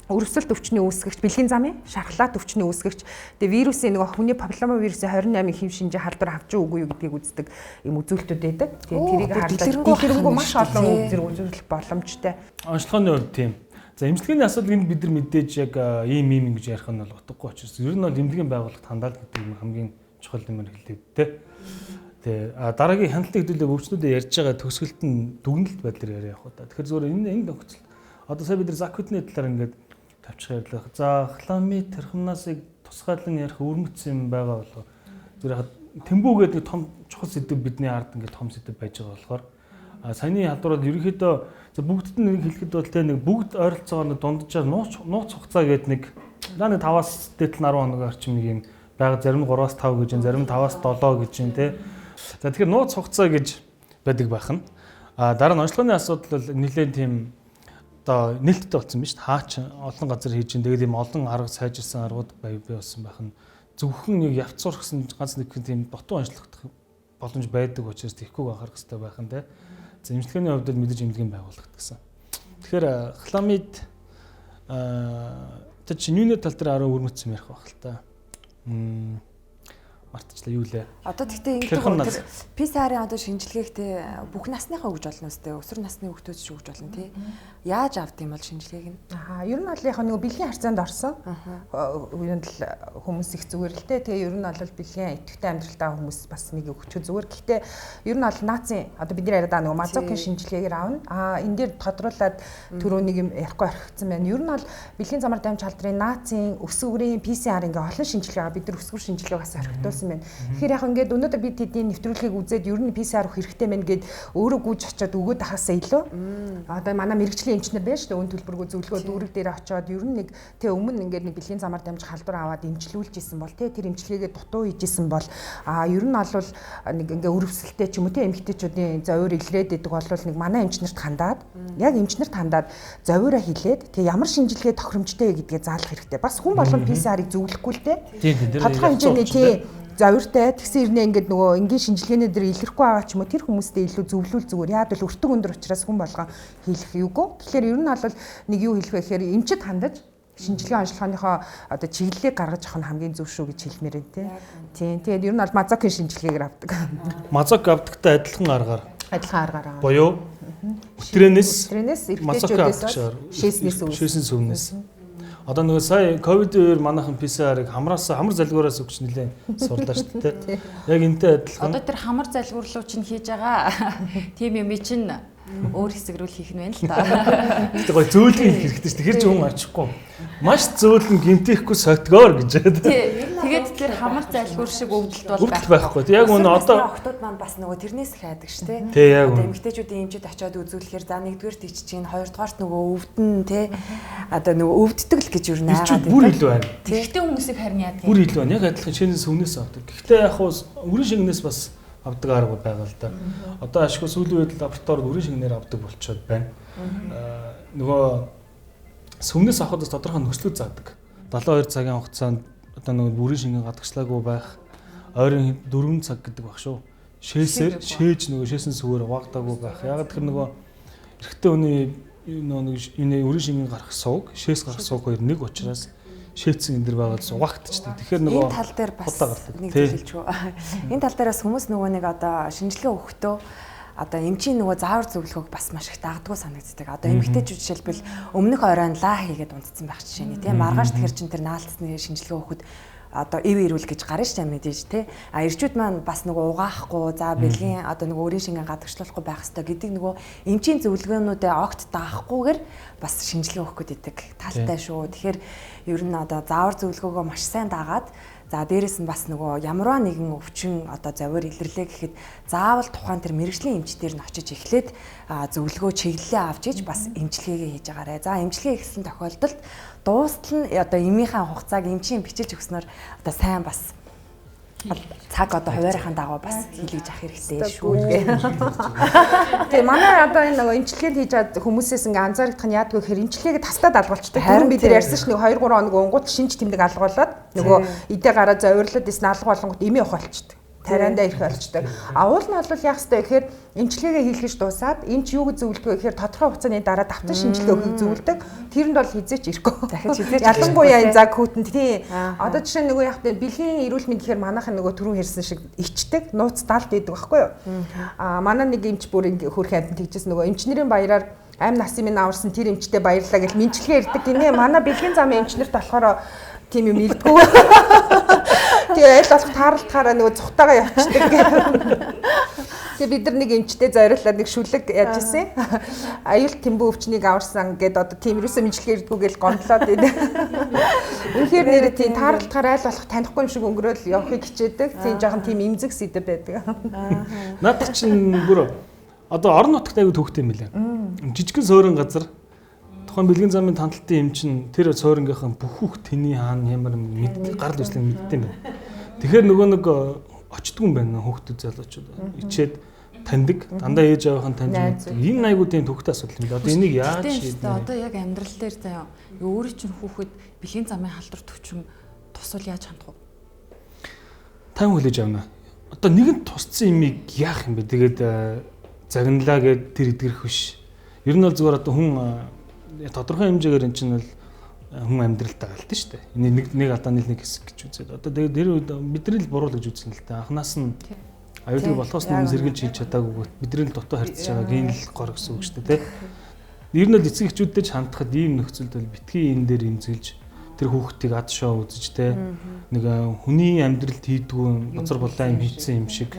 D: Өрөвсөлт өвчний үүсгэгч, бэлгийн замын шархлаат өвчний үүсгэгч, тэгээ вирусын нөгөө хүний папиллома вирусын 28 хэм шинжээ халдвар авч үгүй юу гэдгийг үздэг юм үзүүлэлтүүд байдаг. Тэгээ тэрийг харлаа. Дэлгэрэнгүй маш олон зэрэг үзүүлэх боломжтой.
B: Онцлогооны хувьд тийм. За эмчилгээний асуудал энд бид нар мэдээж яг ийм ийм ингэж ярих нь бол утгагүй учраас ер нь бол эмнэлгийн байгууллагт хандаал гэдэг юм хамгийн чухал юмар хэлээд тэ. Тэ дараагийн хяналтын хэдүүлээ өвчнүүдэд ярьж байгаа төгсгөлт нь дүгнэлт байдлаар яриа явах та. Тэгэхээр зөвхөн энэ нөхцөл одоо сая бид нар заквитны талаар ингээд тавчих ярьлаа. За хламид трихомнасыг тусгаалan ярих өвөрмөц юм байгаа болов. Зүгээр яг тэмбүү гэдэг том чухал сэдэв бидний ард ингээд том сэдэв байж байгаа болохоор саяны халдвар бол ерөнхийдөө бүгдд нь нэг хэлэхэд бол тэ нэг бүгд ойролцоогоор нэг дунджаар нууц хугацаа гэдэг нэг нэг 5-аас дээдл 10 хоног орчим нэг юм байгаа, зарим нь 3-аас 5 гэж, зарим нь 5-аас 7 гэж юм те. За тэгэхээр нууц хугацаа гэж байдаг байх нь. Дараа нь онцлогооны асуудал бол нэлээд тийм одоо нээлттэй болсон биз дээ. Хаач олон газар хийж ин тэгээд ийм олон арга сайжирсан аргууд бий болсон байх нь. Зөвхөн нэг явцуур гэсэн ганц нэг тийм дутуу онцлогдох боломж байдаг учраас тийхгүйг анхаарах хэрэгтэй байх нь те. За эмчилгээний хувьд л мэдээж эмнэлгийн байгууллагт гэсэн. Тэгэхээр хламид тэр чинь юуны тал дээр 10 өрмөц юм ярих байх л та. Мартчихлаа юу лээ.
C: Одоо тэгтээ ингэдэг тэр PCR-ын одоо шинжилгээгтэй бүх насныхаа өгж болно үстэй. Өсвөр насны хүүхдүүд ч өгж болно тий. Яаж авд юм бол шинжилгээг нь?
D: Аа, ер нь бол яг нэг бэлгийн харьцаанд орсон. Юунд л хүмүүс их зүгээр л дээ. Тэгээ ер нь бол бэлгийн идэвхтэй амьдралтай хүмүүс бас нэг өгчих зүгээр. Гэхдээ ер нь бол нацийн одоо бид нар яриад байгаа нөгөө мазокийн шинжилгээгээр авна. Аа, энэ дээр тодруулаад түрүү нэг юм ярихгүй орхигдсан байна. Ер нь бол бэлгийн замаар дамж халдрын нацийн өсвөрийн PCR ингээ олон шинжилгээ бид нар өсвөр шинжилгээг бас орхигдуулсан байна. Тэгэхээр яг ингээд өнөөдөр бид тэдний нэвтрүүлгийг үзээд ер нь PCR өгөх хэрэгтэй мэн гэд өөрөө гүйж очиод өгөөд ахасаа илүү. Одоо манай мэрэгжлийн эмчнэр байна шүү дээ. Өн төлбөргүй зөвлөгөө дүүрэг дээр очиод ер нь нэг тэ өмнө ингээд нэг бэлгийн замаар дамжих халдвар аваад эмчлүүлж исэн бол тэ тэр эмчилгээгээ дутуу хийж исэн бол ер нь бол нэг ингээ өрөвсөлтэй ч юм уу тэ эмэгтэйчүүдийн зовиор илрээд идэг бол нэг манай эмчнэрт хандаад яг эмчнэрт хандаад зовиороо хилээд тэ ямар шинжилгээ тохиромжтой гэдгээ заалах хэрэгтэй. Бас хүн болгон PCR-ыг зөвлөхгүй л тэ. Тодорхой хэмжээний тий зовиртай тэгсэн хэрнээ ингээд нөгөө энгийн шинжилгээний дээр илэрхгүй байгаа ч юм уу тэр хүмүүстэй илүү зөвлөл зүгээр. Яад бол өртөг өндөр учраас хүн болгон хийлэх юугүй. Тэгэхээр ер нь бол нэг юу хэлэх вэ гэхээр эмчит хандаж шинжилгээ онцлогооныхоо одоо чиглэлийг гаргаж авах нь хамгийн зөв шүү гэж хэлмээр байна тий. Тийм. Тэгээд ер нь бол мазокийн шинжилгээгээр авдаг.
B: Мазок авдагтай адилхан аргаар.
D: Адилхан аргаар аваа.
B: Буюу өтрэнээс
D: эрэгтэйчүүдээс шээснээс
B: шээсэн сүвнээс. Одоо нөгөө сая ковидын үеэр манайхан PCR-ыг хамраас хамар залгуураас өгч нэлээд сурлаа шүү дээ. Яг энтэй адилхан.
A: Одоо тэр хамар залгуур руу чинь хийж байгаа тийм юм чинь өөр хэсэг рүү хийх нь байна л та.
B: Гэтэ гоё зөөлгөн хийх хэрэгтэй шүү дээ. Тэр чинь хүн очихгүй. Маш зөөлөн гэмтээхгүй сотгоор гэж.
A: Тэгээд тэр хамар залгуур шиг өвдөлт бол
B: байхгүй. Яг үнэ одоо
C: охтууд маань бас нөгөө тэрнээс их айдаг шүү дээ.
B: Одоо
C: эмэгтэйчүүдийн эмчид очиод үзүүлэхээр за нэгдүгээрт ичж чинь хоёрдугаарт нөгөө өвдөн тий. Одоо нөгөө өвддөг л гэж юу наагаад.
B: Бүр илүү байна.
A: Тэгтээ хүмүүсийг харин яадаг.
B: Бүр илүү байна. Яг адилхан шэнэ сүнээс авдаг. Гэхдээ яг хуу өрийн шингэнээс бас авдаг арга байгаа л да. Одоо ашгүй сүүлийн үед лабораторид өрийн шингэнээр авдаг болчиход байна. Нөгөө сүмнээс авахд бас тодорхой нөхцлүүд заадаг. 72 цагийн хугацаанд одоо нөгөө бүрийн шингэн гадагшлаагүй байх, ойрын 4 цаг гэдэг баг шүү. Шээсээр шээж нөгөө шээсэн сүгээр угаагдаагүй байх. Яг тэр нөгөө эрэгтэй хүний нөгөө нэг энэ өрийн шингэн гарах сувг, шээс гарах сувг хоёр нэг учраас шээцэн энэ дэр байгаад угаагдчихдаг. Тэгэхээр нөгөө
C: энэ тал дээр бас нэг зүйл хэлж үү. Энэ тал дээр бас хүмүүс нөгөө нэг одоо шинжилгээ өгөхдөө одоо эмчийн нөгөө заавар зөвлөгөөг бас маш их дагдгүй санагддаг. Одоо эмэгтэйчүүд жишээлбэл өмнөх оройн лаа хийгээд унтсан байх жишээ нь тийм. Маргааш тэгэхээр чин тэр наалтсны шинжилгээ өгөхөд одоо ив ирүүл гэж гарна шүү дээ мэдээж тий. А эрчүүд маань бас нөгөө угаахгүй, за бэлгийн одоо нөгөө өөрийн шингэн гадагшлуулахгүй байх хэрэгтэй гэдэг нөгөө эмчийн зөвлөгөөнүүдэд огт даахгүйгээр бас шинжилгээ өгөх гэдэг талтай шүү. Тэгэхээр ер нь одоо заавар зөвлөгөөгөө маш сайн дагаад за дээрэс нь бас нөгөө ямарваа нэгэн өвчин одоо зовиор илэрлээ гэхэд заавал тухайн тэр мэрэгжлийн эмчтэр нь очиж эхлээд зөвлөгөө чиглэлээ авч иж бас эмчилгээгээ хийж байгаарэ. За эмчилгээ эхэлсэн тохиолдолд дуустал нь одоо эмийнхээ хугацааг эмчийн бичиж өгснөөр одоо сайн бас цаг одоо хуваарийнхаа дагуу бас хийлгэж авах хэрэгтэй шүү.
D: Тэгээ манай одоо энэ нөгөө эмчилгээнд хийж чад хүмүүсээс ингээ анзаарах нь яадгүй гэхээр эмчилгээгээ тастаад алгуулчдаг. Түрүүн бид нар ярьсан ш нэг 2 3 хоног унгууд шинж тэмдэг алгуулад нөгөө идэ гараа зовирлоод исэн алга болонгот эмээ ухаалчдаг. Тариандаа ирэх болчдөг. А уул нь бол яах ёстой гэхээр эмчилгээгээ хийлгэж дуусаад эмч юу гэж зөвлөдөг вэ гэхээр тодорхой хугацааны дараа давтан шинжилгээ өгөхийг зөвлөдөг. Тэрэнд бол хизээч ирэхгүй.
C: Дахиж хизээч
D: ялангуяа энэ цаг хүүтэнд тий. Одоо жишээ нь нөгөө яах вэ? Бэлгийн эрүүл мэнд гэхээр манайхан нөгөө түрүүн ярьсан шиг ичдэг, нууц далд байдаг байхгүй юу? А манай нэг эмч бүр ингээ хөрхэн амьтан тэгжсэн нөгөө эмчнэрийн баяраар амь насын минь аварсан тэр эмчтэй баярлаа гэж мэнчилгээ ирдэг гинэ. Манай бэлгийн замын эмчнэрт болохоор тийм юм илдэггүй. Тэгээ аль болох таарлтахаараа нөгөө цухтагаа явчихдаг гэх. Тэгээ бид нар нэг эмчтэй зориулаад нэг шүлэг яаж исэн. Аюул тэмбүү өвчнийг аварсан гэд одоо тийм юусэн мэнчилгээ ирдэггүй гэж гомдлоод байна. Үнэхээр нэр тийм таарлтахаар аль болох танихгүй юм шиг өнгөрөөл явахыг хичээдэг. Тийм жоохон тийм эмзэг сэдэв байдаг.
B: Надад чинь бүр одоо орон нутагт аягүй төвхтэй юм билээ. Жижигхэн суурин газар тухайн бэлгийн замын танталтын эмч нь тэр суурингийнхэн бүх хүүхд тэний хаана ямар мэддэг гарал үүслийг мэддэг юм байна. Тэгэхээр нөгөө нэг очдгүй юм байна хүүхдүүд залуучууд. Ичээд таньдаг, дандаа ээж аавынхаа таньж мэддэг. Энэ айгүй тийм төвхтэй асуудал юм л. Одоо энийг яаж
A: шийдэх вэ? Одоо яг амьдрал дээр заяа өөрийн чинь хүүхэд бэлгийн замын халдвар төвчин тусвал яаж хандах вэ?
B: Тань хүлээж авна. Одоо нэгэн тусцсан имийг яах юм бэ? Тэгээд загналаа гэд тэр эдгэрэх биш. Ер нь бол зүгээр одоо хүн тодорхой хэмжээгээр эн чинь бол хүн амьдралтай галт шүү дээ. Энэ нэг алдааны нэг хэсэг гэж үзээд. Одоо тэгээд тэр үед бидний л буруу л гэж үзсэн л дээ. Анханаас нь аюулгүй болохоос өмнө сэргэлж хийж чадаагүйг бидний л дутуу харьцаж байгааг энэ л гор гэсэн үг шүү дээ, тэ. Ер нь бол эцэг эхчүүдтэй ч хандхад ийм нөхцөлд бол битгий энэ дээр имзэглэж тэр хүүхдийг ад шоу үзэж, тэ. Нэг хүний амьдралд хийдгүү бузар булаа юм хийцэн юм шиг.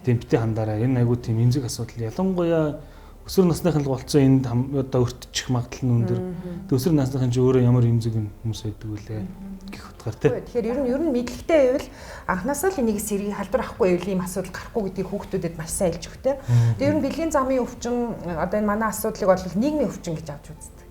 B: Тийм битгий хандаарай. Энэ айгуу тийм эмзэг асуудал. Ялангуяа өсвөр насныхан л болцсон энд одоо өртчих магадлал нь өндөр. Тэг өсвөр насныхан ч өөрөө ямар эмзэг хүмүүс байдаг вүлээ гэх утгаар тий.
D: Тэгэхээр ер нь мэдлэгтэй байвал анхнаасаа л энийг сэргий халдвар авахгүй байвал ийм асуудал гарахгүй гэдгийг хүүхдүүдэд маш сайн хэлж өгтэй. Тэр ер нь бэлгийн замын өвчин одоо энэ манай асуудлыг бол нийгмийн өвчин гэж авч үздэг.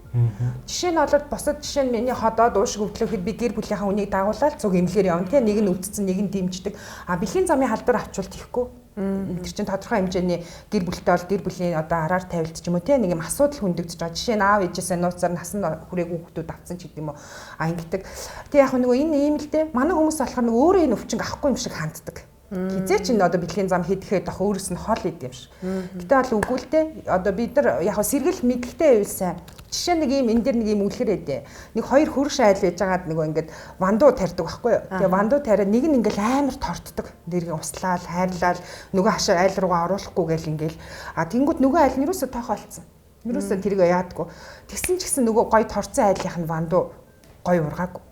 D: Жишээ нь бол бусад жишээ нь миний ходоод уушиг өвдлөхөд би гэр бүлийнхаа үнийг дагуулаад цуг эмнэлгээр явна тий. Нэг нь өвдсөн, нэг нь дэмждэг. А бэлгийн замын халдвар авчвал тийхгүй. Тэр чинь тодорхой хэмжээний гэр бүлтэй бол гэр бүлийн одоо араар тавилт ч юм уу те нэг юм асуудал хөндөгдөж байгаа. Жишээ нь аав ээжээсээ нууцаар насан хүрээгүй хүүхдүүд авсан ч гэдэг юм уу. А ингэдэг. Тэг яг нөгөө энэ ийм л дээ. Манай хүмүүс болохоор нөгөө өөрөө энэ өвчин авахгүй юм шиг ханддаг. Хизээ ч энэ одоо бэлгийн зам хийдэхэд ах өөрөөс нь хол идэм шиг. Гэтэ бол үгүй л дээ. Одоо бид нар яг сэргийлэх мэдлэгтэй байвал сайн. Жишээ нэг ийм энэ дэр нэг ийм үлгэр эдэ. Нэг хоёр хөрш айл байж байгаад нөгөө ингээд вандуу тарьдаг байхгүй юу. Тэгээ вандуу тариа нэг нь ингээл амар тортдог. Дэрэг услаал, хайрлал нөгөө хашаа айл руугаа оруулахгүй гэл ингээл. А тэнгууд нөгөө айл нь юусоо тоохоо олцсон. Юусоо тэрийг яадгүй. Тэгсэн ч гэсэн нөгөө гой торцсон айлынх нь вандуу гой ургаагүй.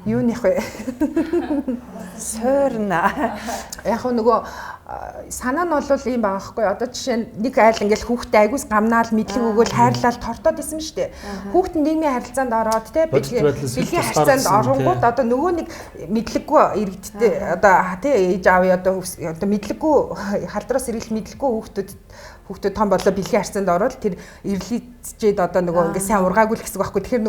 D: Юуных вэ?
C: Суурна.
D: Яг нөгөө санаа нь бол ийм байгаа байхгүй. Одоо жишээ нь нэг айл ингээл хүүхдээ айгуус гамнаал мэдлэг өгөөл хайрлал тортоод исэн шүү дээ. Хүүхд нь нийгмийн харилцаанд ороод те бэлгийн харьцаанд оронгууд одоо нөгөө нэг мэдлэггүй иргэдтэй одоо те ээж аав одоо мэдлэггүй халдвараас сэргийлэх мэдлэггүй хүүхдүүд том болоо бэлгийн харьцаанд ороод тэр ирлийцчээд одоо нөгөө ингээ сайн ургаагүй л гэсэн үг байхгүй. Тэгэхээр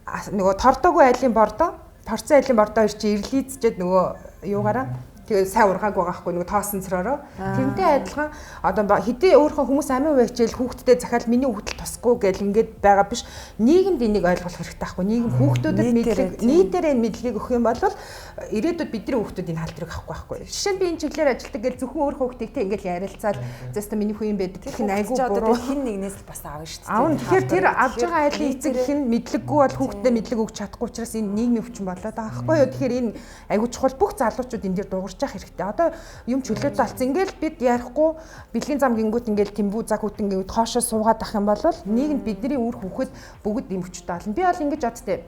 D: нөгөө тордоогүй айлын бордоо, торцсон айлын бордоо хоёр чи ирлийцчээд нөгөө юугаараа тэгээ сайн ургаагүй байгаа хгүй нөгөө тоосон цоророо. Тэрнтэй адилхан одоо хэдий өөрийнхөө хүмүүс амин хувиачаал хүүхдтэй захиал миний хүүхдэл тусахгүй гэл ингээд байгаа биш. Нийгэмд энийг ойлгох хэрэгтэй байхгүй. Нийгэм хүүхдүүдэд мэдлэг нийтээрээ энэ мэдлэгийг өгөх юм бол ирээдүйд бидний хүүхдүүд энэ халдварыг авахгүй байхгүй. Жишээ нь би энэ чиглэлээр ажилладаг гэл зөвхөн өөр хүүхдийг тэ ингээд ярилцаал зөстө миний хүү юм байдаг гэх нь айгүй буруу.
C: Хин нэгнээс л бас аавна шүү дээ.
D: Аавна. Тэгэхээр тэр авж байгаа айлын эцэг их нь мэдлэггүй бол хүүхдэд мэдлэг өгч чадахгүй учраас энэ нийгмийн өвчин болоод байгаа байхгүй юу. Тэгэхээр энэ айгүй чухал бүх залуучууд энэ дээр дуугарч явах хэрэгтэй. Одоо юм чөлөөтэй болсон. Ингээл бид ярихгүй бэлгийн зам гингүүт ингээл тэмбүү цаг хүүтэн гингүүт хоошоо суугаад ах юм бол нийгэмд бидний үр хүүхэд бүгд юм өвчтэй болно. Би бол ингэж боддээ.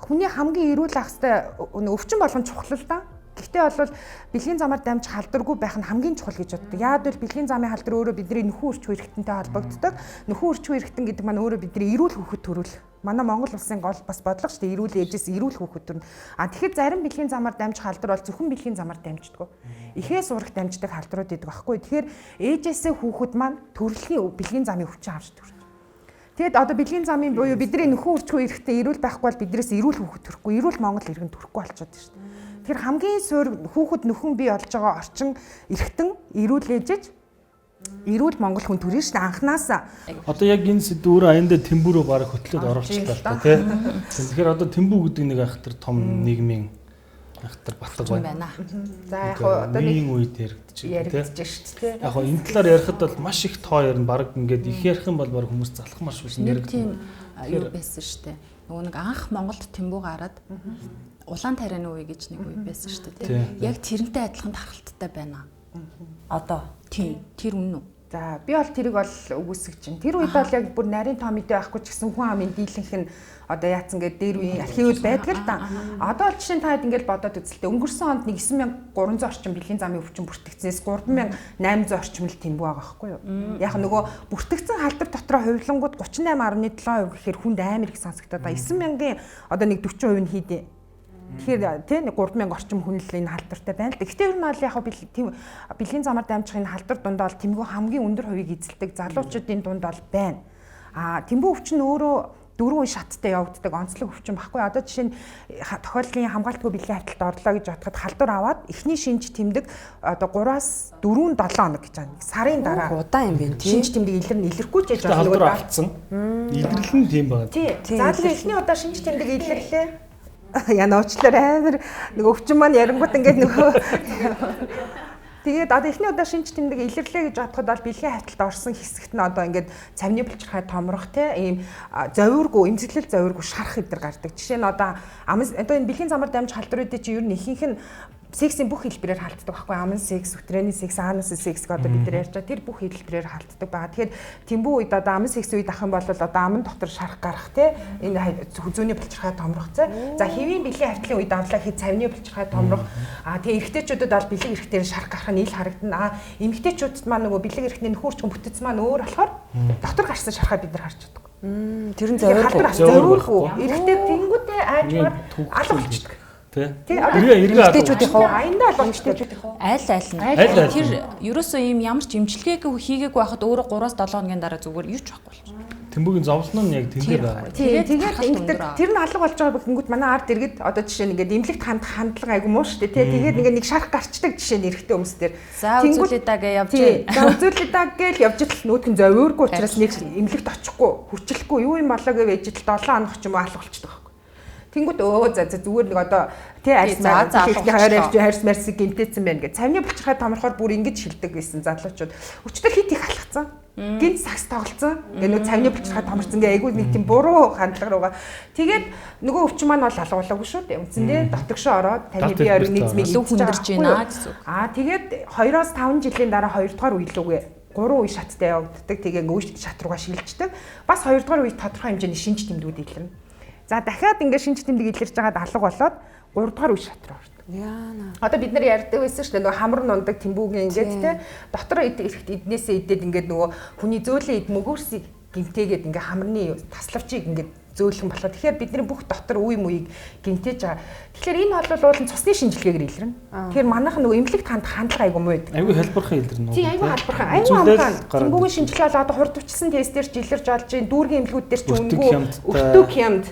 D: Хүний хамгийн эрүүл ах хэвээр өвчин болгон чухал л да. Гэхдээ бол бэлгийн замаар дамжих халдваргүй байх нь хамгийн чухал гэж боддог. Яагаад гэвэл бэлгийн замын халдвар өөрөө бидний нөхөн өрчхөө эрхтэнтэй холбогддог. Нөхөн өрчхөө эрхтэн гэдэг маань өөрөө бидний эрүүл хүүхэд төрүүл. Манай Монгол улсын гол бас бодлого шүү дээ. Эрүүл ээжээс эрүүл хүүхэд төрнө. А тэгэхээр зарим бэлгийн замаар дамжих халдвар бол зөвхөн бэлгийн замаар дамждаг. Ихээс урагт дамждаг халдварууд гэдэг багхгүй. Тэгэхээр ээжээсээ хүүхэд маань төрөлхийн бэлгийн замын өвчин авч төрнө. Тэгэд одоо бэлгийн замын буюу бидний нөхөн өрчхөө эрэхтэй эрүүл байхгүй бол биднээс эрүүл хүүхэд төрөхгүй, эрүүл Монгол иргэн төрөхгүй болчиход шүү дээ. Тэгэхээр хамгийн суур хүүхэд нөхөн бий болж байгаа орчин эрхтэн эрүүл ээжэж эрүүл Монгол хүн төрнө шүү дээ анхнаасаа.
B: Одоо яг энэ сэдв өөрөө аяндаа тэмбүүрөө бараг хөтлөөд оруулчихлаа л та тий. Тэгэхээр одоо тэмбүү гэдэг нэг айхтар том нийгмийн Анхтар батг байна.
D: За яг хоо одоо
B: нэг үед яригдчих
D: шүү дээ.
B: Яг хоо энэ талаар ярихад бол маш их тоо ярина. Бараг ингээд их ярих юм бол бараг хүмүүс залах маш биш
A: яригдана. Тийм юу байсан шүү дээ. Нөгөө нэг анх Монголд тэмбүү гараад улаан тарианы үе гэж нэг үе байсан шүү дээ. Яг тэрнтэй адилхан тархалттай байна.
C: Одоо.
A: Тийм. Тэр үнэн үү?
D: За би бол тэрийг бол үгүйсгэж чинь. Тэр үед бол яг бүр нарийн тоо мэдээ байхгүй ч гэсэн хүн амын дийлэнх нь одоо яатсан гээд дээр үеийн архивууд байдаг л да. Одоо бол жишээ нь та хэд ингээд бодоод үзэлтэй. Өнгөрсөн онд нэг 9300 орчим бэлгийн замын өвчин бүртгэгдснээс 3800 орчим л тэмбүү байгаа байхгүй юу? Яг нөгөө бүртгэгдсэн халдвар дотроо хувилангууд 38.7% гэхээр хүнд амар их сонсогдоод байгаа. 9000-ын одоо нэг 40% нь хийдэ. Тэгэхээр тий 3000 орчим хүн л энэ халдвартай байна л да. Гэхдээ ер нь бол яг бэлгийн замаар дамжих энэ халдвар дундаа бол тэмбүү хамгийн өндөр хувийг эзэлдэг залуучуудын дунд бол байна. А тэмбүү өвчин өөрөө дөрвөн үе шаттай явагддаг онцлог өвчин баггүй. Одоо жишээ нь тохиолдлын хамгаалтгүй бэлгийн хавталд орлоо гэж бодоход халдвар аваад эхний шинж тэмдэг одоо 3-аас 4 7 хоног гэж байна. Сарын дараа
C: удаан юм байна тий.
D: Шинж тэмдэг илэрнэ, илэрхгүй ч яж
B: болох нөгөө алдсан. Илэрлэл нь тийм байна.
D: Тий. За тэгээ эхний удаа шинж тэмдэг илэрлээ. Яна уучлаар амар нөгөө өвчин маань ярингууд ингээд нөгөө тэгээд одоо эхний удаа шинж тэмдэг илэрлээ гэж бодоход бол бэлгийн хавталд орсон хэсэгт нь одоо ингээд цавны булчирхай томрох те ийм зовиургүй эмзэглэл зовиургүй шарах эдэр гардаг. Жишээ нь одоо одоо энэ бэлгийн замаар дамжих халдваруудын чинь ер нь ихэнх нь сексийн бүх хэлбэрээр халддаг байхгүй аман секс, үтрэний секс, анусын секс гэдэг одоо бид нар ярьж байгаа тэр бүх хэлбэрээр халддаг байгаа. Тэгэхээр тэмбүү үед одоо аман секс үед ах юм бол одоо аман дотор шарах гарах те энэ зүүнний булчирхай томрох те. За хэвийн бэлгийн хавтлын үед авлаа хэд цавны булчирхай томрох. А тэгээ эрэгтэйчүүдэд бол бэлэг эрхтээр шарах гарах нь ил харагдана. А эмэгтэйчүүдэд маань нөгөө бэлэг эрхтний нөхөрчгөн бүтэц маань өөр болохоор дотор гарсан шархаа бид нар харж чаддаг.
C: Тэр нь зовиургүй.
D: Эрэгтэй тэнгүүтээ аажмаар алга болчихдог.
B: Тэ. Эргээ
D: хуу аяндаа л эмэгтэйчүүдийн хуу
A: аль аль нь. Тэр ерөөсөө ийм ямар ч эмчилгээгүй хийгээгүй байхад өөрөө 3-7 хоногийн дараа зүгээр юу ч байхгүй болчих.
B: Тэмбүүгийн зовлон нь яг тэндээ байгаа.
D: Тэгээд ингээд тэр нь алга болж байгаа гингүүд манай ард иргэд одоо жишээ нь ингээд эмнэлэгт хандлага айгу муу шүү дээ. Тэгээд ингээд нэг шарах гарчдаг жишээ нь эрэгтэй хүмүүс дээр.
A: За үзүүлээ даа гэж явж байна.
D: За үзүүлээ даа гэж явж итл нүүдхэн зовиургүй учраас нэг эмнэлэгт очихгүй, хүчлэхгүй юу юм болоо гэж ижил 7 хоног ч юм уу алга болчихдог. Тэнгүүд өө за зүгээр нэг одоо тий арьс арьс марсыг гинтээсэн байна гэж. Цавны булчирхай томрохоор бүр ингэж шилдэг байсан залуучууд. Өчтөр хит их алхацсан. Гинт сакс тоглолцсон. Ингээ нөгөө цавны булчирхай томорсон ингээ айгүй нэг тийм буруу хандлага руугаа. Тэгээд нөгөө өвчин маань бол алгуулаагүй шүү дээ. Үндсэндээ дотгошоо ороод таны бие организмыг
A: илүү хүндэрж байна гэсэн үг.
D: Аа тэгээд 2-5 жилийн дараа 2 дугаар үелүүгээ 3 үе шаттай явагддаг. Тэгээ ингээ үе шат руугаа шилждэг. Бас 2 дугаар үе тодорхой хэмжээний шинж тэмдгүүд илэрнэ. За дахиад ингээ шинж тэмдэг илэрч байгаад алга болоод 3 дугаар үе шат руу ордог.
C: Яана.
D: Одоо бид нар ярьдаг байсан шүү дээ нөгөө хамар нундаг тэмбүүгийн ингээд те дотор эднээсээ идээд ингээд нөгөө хүний зөөлөн эд мөгөөрсийг гимтээгээд ингээ хамарны таславчийг ингээд зөөлхөн болохоор тэгэхээр бидний бүх дотор үе мүйг гинтээж байгаа. Тэгэхээр энэ бол уулын цусны шинжилгээгээр илэрнэ. Тэгэхээр манайх нөгөө эмнэлэгт хандлага айгу муу байдаг.
B: Айгу хэлбэрхэн илэрнэ.
D: Тийм айгу халбархан. Айгу амархан. Тэмбүүгийн шинжилгээ бол одоо хурд хүчилсэн тестээр ч илэрч олж чинь дүүргийн эмнэлгүүд дээр ч үнэгүй өртөг хямд.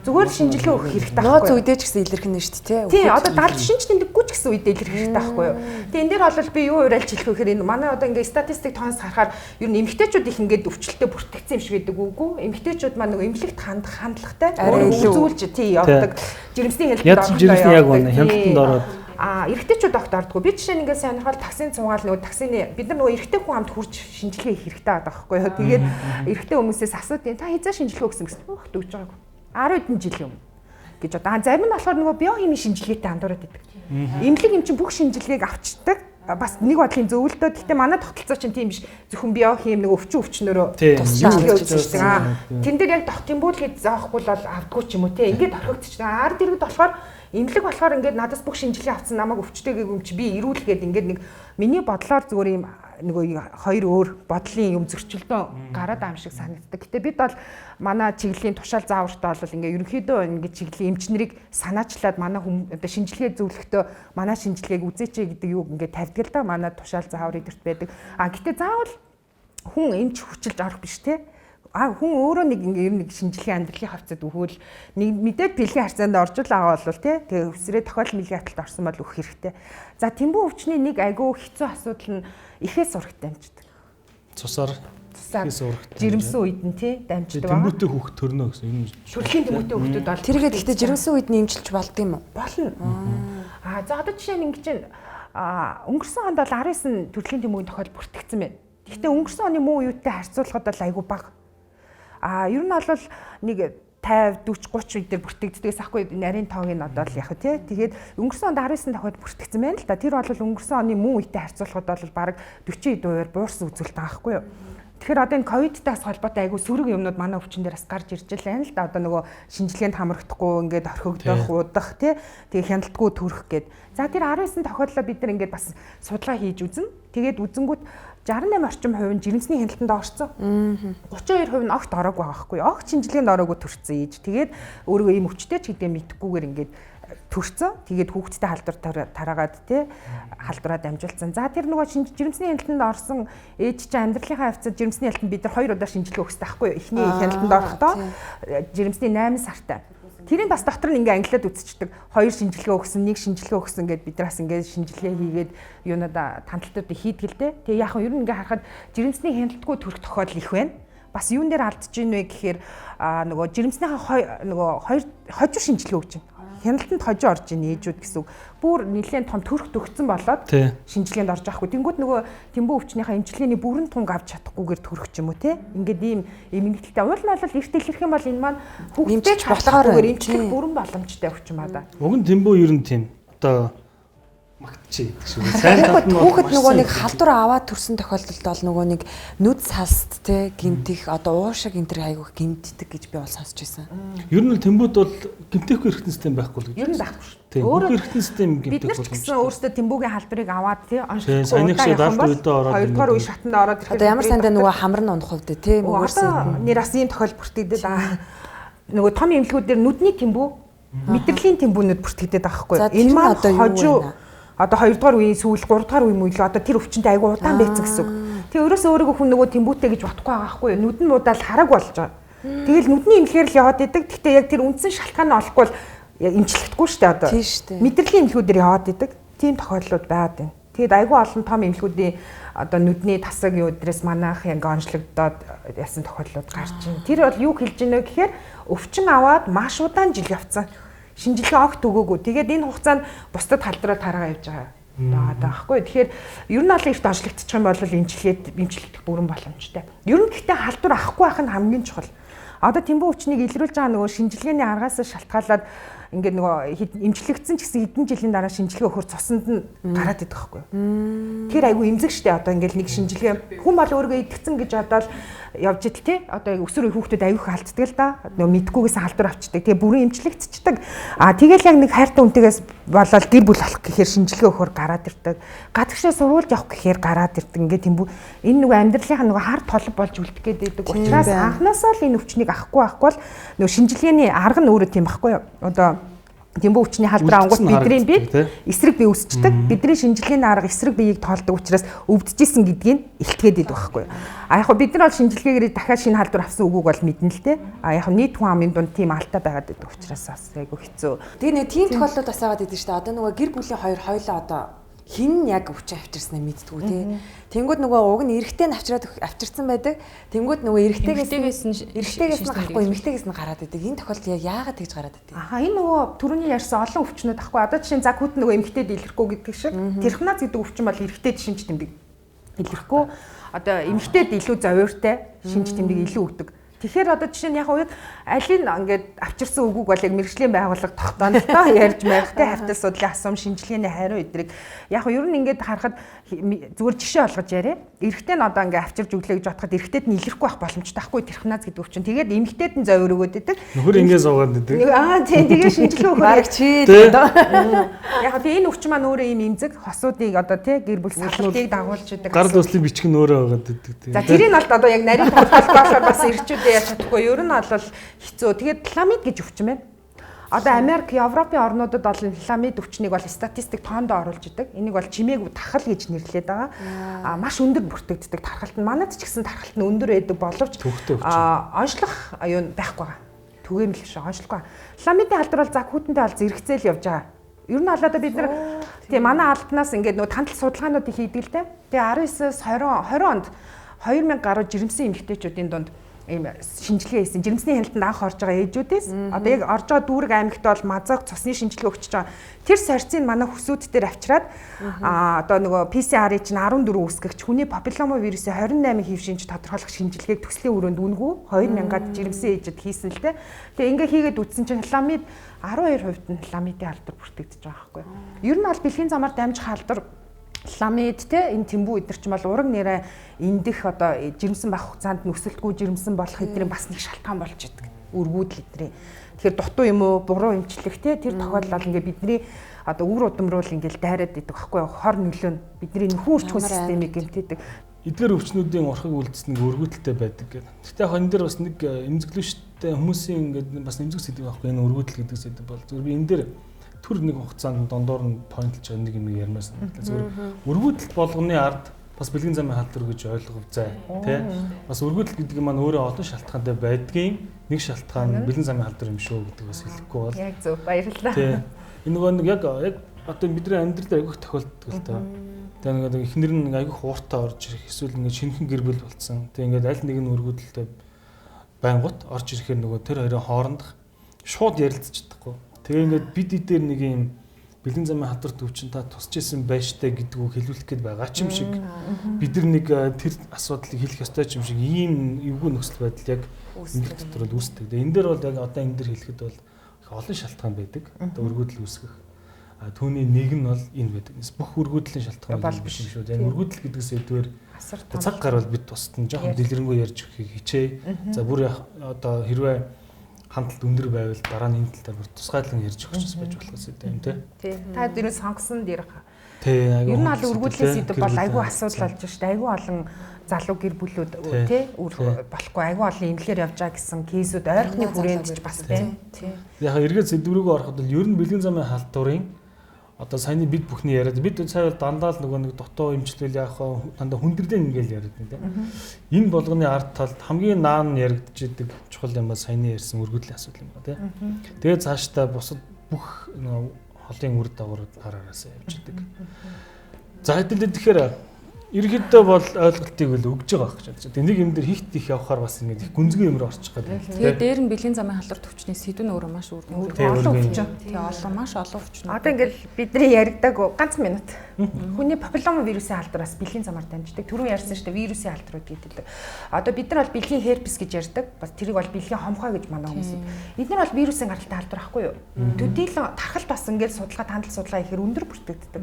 D: Зүгээр шинжилгээ өгөх хэрэгтэй байхгүй.
C: Нууц үедээ ч гэсэн илэрх нь шүү дээ.
D: Тийм одоо далд шинж тэмдэггүй ч гэсэн үедээ илэрх хэрэгтэй байхгүй юу. Тэгээ энэ дээр бол би юу уриалж хэлэх вэ гэхээр энэ манай одоо ингээ статистик тоонс харахаар ер нь эмэгтэйчүүд их ингээд өвчлөлтөй бүртгэгдсэн юм шиг байдаг үгүй. Эмэгтэйчүүд маань нөгөө эмнэлэгт хандлагатай өөрөө үзүүлж тий явдаг. Жирэмсний хяналтанд
B: ороод яг үнэ хяналтанд ороод
D: а эрэгтэйчүүд огт ордгоо. Би жишээ нь ингээд сонирхол таксины цугаал нөгөө таксины бид нар нөгөө эрэгтэй хүн амд хурж шинжилгээ хийх хэрэгтэй байгаа байхгүй юу. Тэгээд эрэгтэй хүмүүсээс асуудیں۔ Та хизээ шинжилгээ өгсөн гэсэн. Өгт өгч байгаагүй. 10 хэдэн жил юм гэж одоо. Зарим нь болохоор нөгөө биохимийн шинжилгээтэй андуураад идэг. Эмнэлэг юм чинь бүх шинжилгээг авчдаг. Бас нэг бодлын зөвлөлтөө. Гэхдээ манай тогтолцоо чинь тийм биш. Зөвхөн биохим нэг өвчин өвчнөрөө шинжилгээ үзүүлдэг. Тэн дээр яг тогтимбуулгийг заахгүй бол авдаггүй ч юм уу те. Ингээд орхигдчихдаг. Ард иргэд болохоор эмнэлэг болохоор ингээд надаас бүх шинжилгээ авсан намайг өвчтэй гэв юм чи би ирүүлгээд ингээд нэг миний бодлоор зүгээр юм нөгөө хоёр өөр бодлын юм зөрчилдөө гараад байгаа юм шиг санагддаг. Гэтэ бид бол манай чиглэлийн тушаал заавартай бол ингээ ерөнхийдөө ингээ чиглэлийн эмч нарыг санаачлаад манай хүм одоо шинжилгээ зөвлөхдөө манай шинжилгээг үзээч гэдэг юу ингээ тавьдаг л да. Манай тушаал заавар эдэрт байдаг. А гэтэ заавал хүн эмч хүчилж орох биш те. А хүн өөрөө нэг ингээ ер нь нэг шинжилгээ амьдралын хавцад өгөөл нэг мэдээд бэлгийн харьцаанд орж л байгаа бол тий тэгээ өвсрээ тохиол мэлгийн хаталд орсон бол өгөх хэрэгтэй. За тэмбүү өвчний нэг айгүй хэцүү асуудал нь ихээс сурагт дамждаг.
B: Цусаар ихээс сурагт.
D: Жирэмсэн үед нь тий дамждаг.
B: Тэмбүүтэй хүүхд төрнө гэсэн юм.
D: Төрлийн тэмбүүтэй хүүхдүүд бол
C: тэргээд ихтэй жирэмсэн үед нь эмчилж болд юм уу?
D: Болно. За одоо жишээ нь ингэж өнгөрсөн онд бол 19 төрлийн тэмүүгийн тохиол бүртгэгдсэн байна. Гэхдээ өнгөрсөн оны муу үетэй харьцуулахад бол айгүй бага. Ер нь бол нэг 50, 40, 30 үе дээр бүртгэгддэгээс ахгүй нарийн тоог нь одоо л яг тий. Тэгээд өнгөрсөн онд 19 тохиол бүртгэгдсэн байна л да. Тэр бол өнгөрсөн оны муу үетэй харьцуулахад бол бараг 40% буурсан үзүүлэлт байгаа хгүй юу. Тэгэхээр одоо энэ ковидтай бас холбоотой айгүй сөрөг юмнууд манай өвчин дээр бас гарч ирж байна л да. Одоо нөгөө шинжилгээнд хамрагдахгүй ингээд орхигдох, удах тий. Тэгээ хяналтгүй төрөх гээд. За тэр 19 тохиоллоо бид нар ингээд бас судалгаа хийж үзэн. Тэгээд үзэнгүүт 68 орчим хувь нь жирэмсний хяналтанд орсон. 32% нь огт ороогүй байгаа байхгүй. Огт шинжилгээнд ороогүй төрсөн ээж. Тэгээд өөрийгөө ийм өвчтэй ч гэдгээ мэдэхгүйгээр ингээд төрсөн. Тэгээд хүүхэдтэй халдвар тараагаад тий халдвараа дамжуулсан. За тэр нөгөө жирэмсний хяналтанд орсон ээж чинь амьдралынхаа явцад жирэмсний хяналтанд бид нар 2 удаа шинжилгээ өгсөн байхгүй юу? Эхний хяналтанд орохдоо жирэмсний 8 сартай. Тэрийг бас дотор нь ингээ ангилаад үзчихдэг. 2 шинжилгээ өгсөн, 1 шинжилгээ өгсөн гэд бид нар бас ингээ шинжилгээ хийгээд юунада танталтуудыг хийдэг л дээ. Тэгээ яг нь ер нь ингээ харахад жирэмсний хяналтгүй төрөх тохиолдол их байна. Бас юун дээр алдаж ийн вэ гэхээр нөгөө жирэмснийхаа нөгөө хоёр хожуу шинжилгээ өгч байна. Хяналтанд хожуу орж ийн ээжүүд гэсэн үг. Бүр нэлээд том төрөх төгцсөн болоод шинжилгээнд орж авахгүй. Тэнгүүд нөгөө тэмбүү өвчнийхээ эмчилгээний бүрэн тунг авч чадахгүйгээр төрөх ч юм уу те. Ингээд ийм эмгэнэлттэй. Уул нь бол эрт илэрх юм бол энэ маань хүүхдтэй ч болохгүйгээр эмчлэх бүрэн боломжтой өвчин ба да.
B: Уг нь тэмбүү ер нь тийм. Одоо магтчих гэдэг шиг. Сайн
C: талд нь хүүхэд нөгөө нэг халдвар аваад төрсэн тохиолдолд бол нөгөө нэг нүд салст те гэмтэх одоо уушиг энэ төр айгүйх гэмтдэг гэж би бол сонсч байсан.
B: Ер нь тэмбүүд бол гэмтэхгүй эрхтэн систем байхгүй л гэж.
D: Ер нь байхгүй шүү.
B: Өөрөө эрхтэн систем гэмтэх
D: боломжтой. Бид нар ч гэсэн өөрсдөө тэмбүүгийн халдварыг аваад те онцлог удаа явах юм бол хоёрдугаар үе шатанд ороод
C: ирэхэд одоо ямар сандаа нөгөө хамар нь унах хувьд те мөгөөрсөн.
D: Нэр бас ийм тохиол бүртгэгдээд аа. Нөгөө том эмнэлгүүдээр нүдний тэмбүү, мэдрэлийн тэмбүүнүүд бүртгэгдээд байгаа байхгүй. Энэ маань хожуу одоо 2 дугаар үеийн сүүл 3 дугаар үе мөйлөө одоо тэр өвчнөд айгүй удаан байцсан гэсэн үг. Тэгээ өөрөөсөө өөрийгөө хүн нөгөө тэмбүүтэй гэж бодохгүй байгаа байхгүй юу? Нүд нь муудаал харааг болж байгаа. Тэгэл нүдний эмнэлгээр л яваад идэг. Гэхдээ яг тэр үндсэн шалтгаан нь олохгүй бол эмчлэгдэхгүй шүү дээ одоо. Мэдрэлийн эмнэлгүүдээр яваад идэг. Тийм тохиолдлууд байгаад байна. Тэгээд айгүй олон том эмнэлгүүдийн одоо нүдний тасаг юу дээрээс манайх ингээ онцлогдоод ясан тохиолдлууд гарч байна. Тэр бол юу хэлж байна вэ гэхээр өвчин аваад маш удаан жил явцсан. Шинжилгээ огт өгөөгүй. Тэгээд энэ хугацаанд бусдад халдвараа тараагаа явж байгаа байгаа байхгүй. Тэгэхээр ер нь бол эрт онцлогдчих юм бол эмчлэгдэх бүрэн боломжтой. Ер нь гэхдээ халдвар авахгүй байх нь хамгийн чухал. Одоо тэмбүү өвчнийг илрүүлж байгаа нөгөө шинжилгээний аргаас шалтгаалаад ингээд нөгөө эмчлэгдсэн ч гэсэн хэдэн жилийн дараа шинжилгээ өгөхөр цуснд нь гараад идэх байхгүй. Тэр айгүй эмзэг штэ одоо ингээд нэг шинжилгээ хүн бол өөрийгөө идэгцэн гэж бодоод явж идэл те одоо өсвөр үеийн хүүхдүүд аюух алддаг л да. Нөгөө мэдгүйгээс халдвар авчдаг. Тэгээ бүрэн эмчлэгдчихдэг. А тэгэл яг нэг хайртай үнтэйгээс болоод гэр бүл болох гэхээр шинжилгээ өгөхөр гараад ирдэг. Гадагшаа сурвалж явах гэхээр гараад ирдэг. Ингээд тэмбүү энэ нөгөө амьдралынхаа нөгөө хар толб болж үлдэх гээд байдаг. Учраас анхнаасаа л энэ өвчнийг авахгүй байхгүй бол нөгөө шинжилгээний арга нь өөрөө тийм байхгүй юу? Одоо тэмбүү өвчний халдвар ангууд бидний бие эсрэг бие үүсчдэг. Бидний шинжилгээний арга эсрэг биеийг тоолдог учраас өвдөжсэн гэдгийг илтгээд идэх байхгүй. А яг бид нар бол шинжилгээгээр дахиад шинэ халдвар авсан үгүйг бол мэднэ л дээ. А яг нийт хүн амын дунд тийм алтай байгаад идэх учраас бас айгүй хэцүү.
C: Тэгээ нэг тийм тохиолдлууд бас байгаад идэв шүү дээ. Одоо нөгөө гэр бүлийн хоёр хоёлоо одоо хин яг өвчин авчирснаа мэддэггүй тий. Тэнгүүд нөгөө уг нь эрэгтэй нь авчирсан байдаг. Тэнгүүд нөгөө эрэгтэйгээс нь гарахгүй эмэгтэйгээс нь гараад идэг. Энэ тохиолдолд яг яагаад тэгж гараад идэг?
D: Аха энэ нөгөө түрүүний ярьсан олон өвчнүүд ахгүй. Одоо жишээ нь за хүүт нөгөө эмэгтэйд илэрхгүй гэдэг шиг. Тэрхназ гэдэг өвчин бол эрэгтэйд шинж тэмдэг илэрхгүй. Одоо эмэгтэйд илүү зовиортой шинж тэмдэг илүү өгдөг. Тэгэхээр одоо жишээ нь яг уу алийг ингээд авчирсан үгүйг бол яг мэргэжлийн байгууллага тогтооно л доо ярьж байх те хавтал судлалын асуум шинжилгээний хариу эдрийг яг ер нь ингээд харахад зүгээр жишээ олгож яриа. Эрэгтэй нь одоо ингээд авчирж өглөө гэж бодоход эрэгтэйд нь илэрхгүй байх боломжтой байхгүй тэрхназ гэдэг өвчин. Тэгээд эмэгтэйд нь зовир өгөөд идэг.
B: Нөхөр ингээд суугаад идэг.
D: Аа тийм тэгээ шинжилгээ өгөхөр
C: бараг чи одоо
D: яг тийм энэ өвчин маань өөрөө ийм эмзэг хосуудыг одоо те гэр бүл салалтыг дагуулж идэг.
B: Гар дуслын бичиг нь өөрөө байгаад идэг.
D: За тэрийг нь бол одоо яг нарийн тогтолт болохоор бас ирчүүдээ яаж чадахгүй. Ер нь бол хэцүү. Тэгээд ламид гэж өвчин байна. Одоо Америк, Европын орнуудад бол ламид өвчнийг бол статистик тоондоо оруулж идэг. Энийг бол чимээгүй тархал гэж нэрлэдэг байгаа. А маш өндөр бүртгэгддэг тархалт нь. Манайд ч гэсэн тархалт нь өндөр байдаг боловч онцлох юу байхгүй байгаа. Түгээмэл шиг онцлохгүй. Ламидын халдвар бол за хүүтэнтэй бол зэрэгцээл явж байгаа. Ер нь бол одоо бид нар тийм манай албанаас ингээд нөгөө тантал судалгаануудыг хийдэг л дээ. Тэгээ 19-с 20 онд 2000 гаруй жирэмсэн эмэгтэйчүүдийн дунд Ийм шинжилгээ хийсэн. Жирэмсний хяналтанд анх орж байгаа ээжүүдээс одоо яг орж байгаа дүүрэг аймагт бол мазаг цусны шинжилгээ өгч байгаа. Тэр сорьцыг манай хөсүүд дээр авчираад одоо нөгөө PCR-ыг чинь 14 үүсгэгч хүний папиллома вирусын 28 хэв шинж тодорхойлох шинжилгээг төслийн өрөөнд үнэгүй 2000-ад жирэмсэн ээжэд хийсэн л дээ. Тэгээ ингээ хийгээд үтсэн чинь хламид 12% нь хламидын халдвар бүртгэгдэж байгаа байхгүй. Ер нь бол бэлгийн замаар дамжих халдвар ламид те энэ тэмбүү эдэр чинь бол ураг нэрээ эндэх одоо жирэмсэн байх хугацаанд нүсэлтгүй жирэмсэн болох эдрийн бас нэг шалтгаан болж идэг. Өргүүдэл эдрийн. Тэгэхээр дутуу юм уу, буруу эмчлэх те тэр тохиолдол ингээ бидний одоо үр удамруул ингээл дайраад идэг байхгүй юу? Хор нөлөө нь бидний нөхөн үрчхүүн системийг гэмтээдэг.
B: Эдгээр өвчнүүдийн урхаг үлдсэн нэг өргөдөлтэй байдаг гэдэг. Гэхдээ яг энэ дээр бас нэг эмзэглүүштэй хүмүүсийн ингээд бас эмзэг сэдв байхгүй энэ өргөдөл гэдэг сэдв бол зөв би энэ дээр төр нэг хугацаанд дондоор нь поинтлж байгаа нэг юм ярмаар санагдлаа. Зөвхөн өргөдөлт болгоны ард бас бэлгийн замын халдвар гэж ойлгов зай тий. Бас өргөдөл гэдэг нь маань өөрөө олон шалтгаантай байдгийн нэг шалтгаан бэлгийн замын халдвар юм шүү гэдэг бас хэлэхгүй бол.
D: Яг зөв, баярлалаа.
B: Тий. Энэ нөгөө нэг яг одоо бидний амьдрал дээр айгүйх тохиолддог л тоо. Тэгээ нэг эхнэр нь айгүйх ууртаа орж ирэх эсвэл ингээд шинэхэн гэр бүл болцсон. Тэгээ ингээд аль нэг нь өргөдөлтэй байнгут орж ирэхээр нөгөө тэр хоёрын хоорондох шууд ярилцж чадахгүй. Тэгээ ингээд бид эдээр нэг юм бэлэн замын халдвар төвчин та тусч исэн байштай гэдэг үг хэлүүлэх гээд байгаа ч юм шиг бид нар нэг тэр асуудлыг хэлэх ёстой ч юм шиг ийм эвгүй нөхцөл байдал яг энэ дотор бол үүсдэг. Тэгээ энэ дээр бол яг одоо энэ дээр хэлэхэд бол их олон шалтгаан байдаг. Одоо өргөдөл үүсгэх. Түүний нэг нь бол энэ байдаг. Бүх өргөдлийн шалтгаан бол биш юм шүү. Яг өргөдөл гэдэг сэдвээр цаг гарвал бид тусад нь жоохон дэлгэрэнгүй ярьж өгөхийг хичээе. За бүр одоо хэрвээ хандлт өндөр байвал дараа нь энэ тал дээр бүр тусгайлан ярьж өгч бас байж болох юм тийм тий.
D: Тий. Та дөрөв сонгосон дээр.
B: Тий.
D: Ер нь бол өргөдлийн сэдв бол айгүй асуудал болж шүү дээ. Айгүй олон залуу гэр бүлүүд тий үр болохгүй айгүй олон эмнэлгээр явж байгаа гэсэн кейсүүд ойрхны хүрээнд ч бас байна.
C: Тий.
B: Яг эргээд сэдв рүүгээ ороход бол ер нь бэлгийн замын халдварын одоо саяны бид бүхний яриад бид сая бол дандаа л нөгөө нэг дутуу эмчлэл яах вэ дандаа хүндрэлэн ингээл яриад байна тийм. Энэ болгоны ард талд хамгийн наан яригдж идэг чухал юм бол саяны ярьсан өргөдлийн асуудал юм байна тийм. Тэгээд цаашдаа бусад бүх нөгөө холын үр дагаврууд хараараасаа явж идэг. За хэдүүлээ тэгэхээр ерөнхийдөө бол ойлголтыг л өгж байгаа байх гэж бодож байна. Нэг юм дээр хийх их явахаар бас ингээд их гүнзгий юмруу орчих гээд.
A: Тэгээд дээр нь бэлгийн замын халдвар төвчний сэдв нь өөрөө маш
D: олон өвчин.
A: Тий, олон маш олон өвчин.
D: Одоо ингээд бидний яригдаг ганц минут. Хүний папиллома вирусын халдвараас бэлгийн замаар дамждаг. Түрүүн ярьсан шүү дээ вирусын халдварууд гэдэг. Одоо бид нар бол бэлгийн херпес гэж ярьдаг. Бас тэрийг бол бэлгийн хомхой гэж манай хүмүүс. Эдгээр бол вирусын гаралтай халдвар ахгүй юу? Төдийлөн тархалт бас ингээд судалгаа тандал судалгаа ихээр өндөр бүртгэгддэг.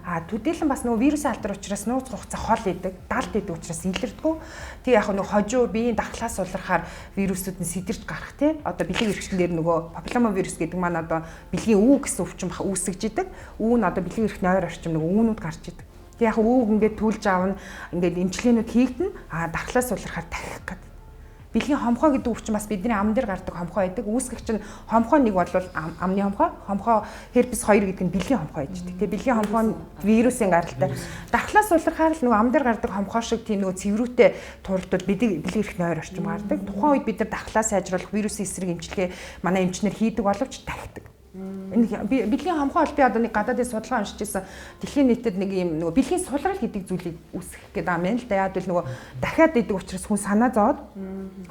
D: А төдийлөн бас нөгөө вирусын халдвар учраас нууц хугацаа хол идэг, далд идэг учраас илэрдэггүй. Тэг яг нөгөө хожуу биеийн дархлаас сулрахаар вирусүүд нь сэтэрч гарах тий. Одоо бэлгийн эрхчлэн дээр нөгөө папиллома вирус гэдэг маань одоо бэлгийн үү гэсэн өвчин бах үүсгэж идэг. Үү нь одоо бэлгийн эрхний ойр орчим нөгөө үүнүүд гарч идэг. Тэг яг үүг ингээд түлж аавна, ингээд эмчилгээнүүд хийгдэнэ. А дархлаас сулрахаар дахих гэдэг. Бэлгийн хомхой гэдэг өвчин бас бидний ам дээр гардаг хомхой байдаг. Үүсгэгч нь хомхой нэг бол амны хомхой, хомхой херпес 2 гэдэг нь бэлгийн хомхой гэж байдаг. Тэгээ бэлгийн хомхой нь вирусын гаралтай. Дархлаас сулрахаар л нөгөө ам дээр гардаг хомхой шиг тийм нөгөө цэврүүтэй туралдууд бэлгийн эрхний ойр орчим гардаг. Тухайн үед бид нар дархлаа сайжруулах вирусын эсрэг эмчилгээ манай эмчнэр хийдэг боловч дахидаг. Энэ бэлгийн хомхой бол би одоо нэг гадаадын судалгаа уншиж байсан. Дэлхийн нийтэд нэг юм нөгөө бэлгийн сулрал гэдэг зүйлийг үүсгэх гэдэг юм л да. Яг л нөгөө дахиад идэг учраас хүн санаа зовоод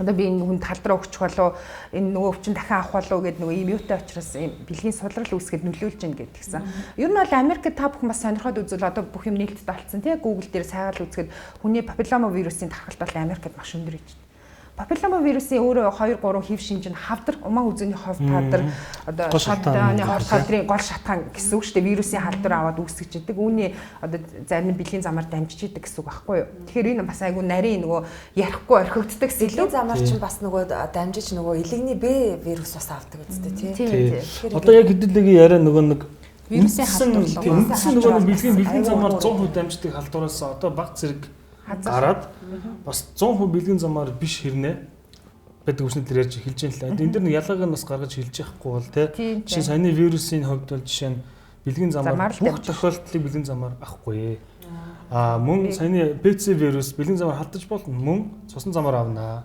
D: одоо би энэ хүн талдраа өгчих болов энэ нөгөө өвчин дахин авах болов гэдэг нөгөө ийм юутай учраас ийм бэлгийн сулрал үүсгэхэд нөлөөлж гин гэдгийгсэн. Ер нь бол Америкт та бүхэн бас сонирхоод үзвэл одоо бүх юм нээлттэй болсон тий. Google дээр сайгаал үзэхэд хүний папиллома вирусын тархалт бол Америкт маш өндөр гэж. Папиллома вирусын өөрөө 2 3 хэв шинж нь хавдар, умаа үзэний хов тадар одоо шатааны хов тадрын гол шатаан гэсэн үг шүү дээ. Вирусын халдвар аваад үүсгэж идэг. Үүний одоо зарим нь бэлгийн замаар дамжиж идэг гэсэн үг байхгүй юу? Тэгэхээр энэ бас айгүй нарийн нөгөө ярихгүй орхигддаг
C: бэлгийн замаар чинь бас нөгөө дамжиж нөгөө илэгний Б вирус бас авдаг үстэй тий.
B: Одоо яг хэдүүлээгийн яриа нөгөө нэг
A: вирусын халдвар
B: үндсэн нөгөө бэлгийн замаар 100% дамждаг халдвараас одоо баг зэрэг гараад бас 100% бэлгийн замаар биш хэрнээ байдаг өвчнөд ярьж эхэлж байна л. Энэ дэр нэг ялгааг нь бас гаргаж хэлж яахгүй бол тий. Жишээ саяны вирусын хувьд бол жишээ нь бэлгийн замаар бүх тохиолдлыг бэлгийн замаар авахгүй. Аа мөн саяны БЦ вирус бэлгийн замаар халдаж болно. Мөн цусан замаар авнаа.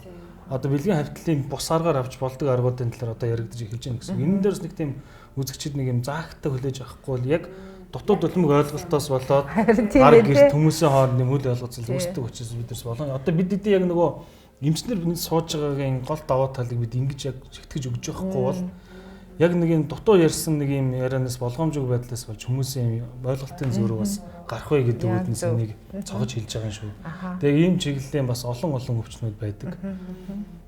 B: Одоо бэлгийн хавтлын бус аргаар авч болдог аргуудын талаар одоо яригдж эхэлж байна гэсэн. Энэ дээрс нэг тийм үзэгчид нэг юм заахтай хүлээж авахгүй бол яг дутуу дулмаг ойлголтоос болоод гар гэрт хүмүүсийн хооронд юм үл ойлголцол үүсдэг учраас бид нар болон одоо бид эдийн яг нөгөө Эмчнэр бид сууж байгаагийн гол даваа талыг бид ингэж яг шигтгэж өгч явахгүй бол яг нэг юм дутуу ярьсан нэг юм ярианаас болгоомжгүй байдлаас болж хүмүүсийн ойлголтын зөрүү бас гарах вэ гэдэг үүднээс энийг цогж хэлж байгаа юм шүү. Тэгээ ийм чиглэлийн бас олон өвчнүүд байдаг.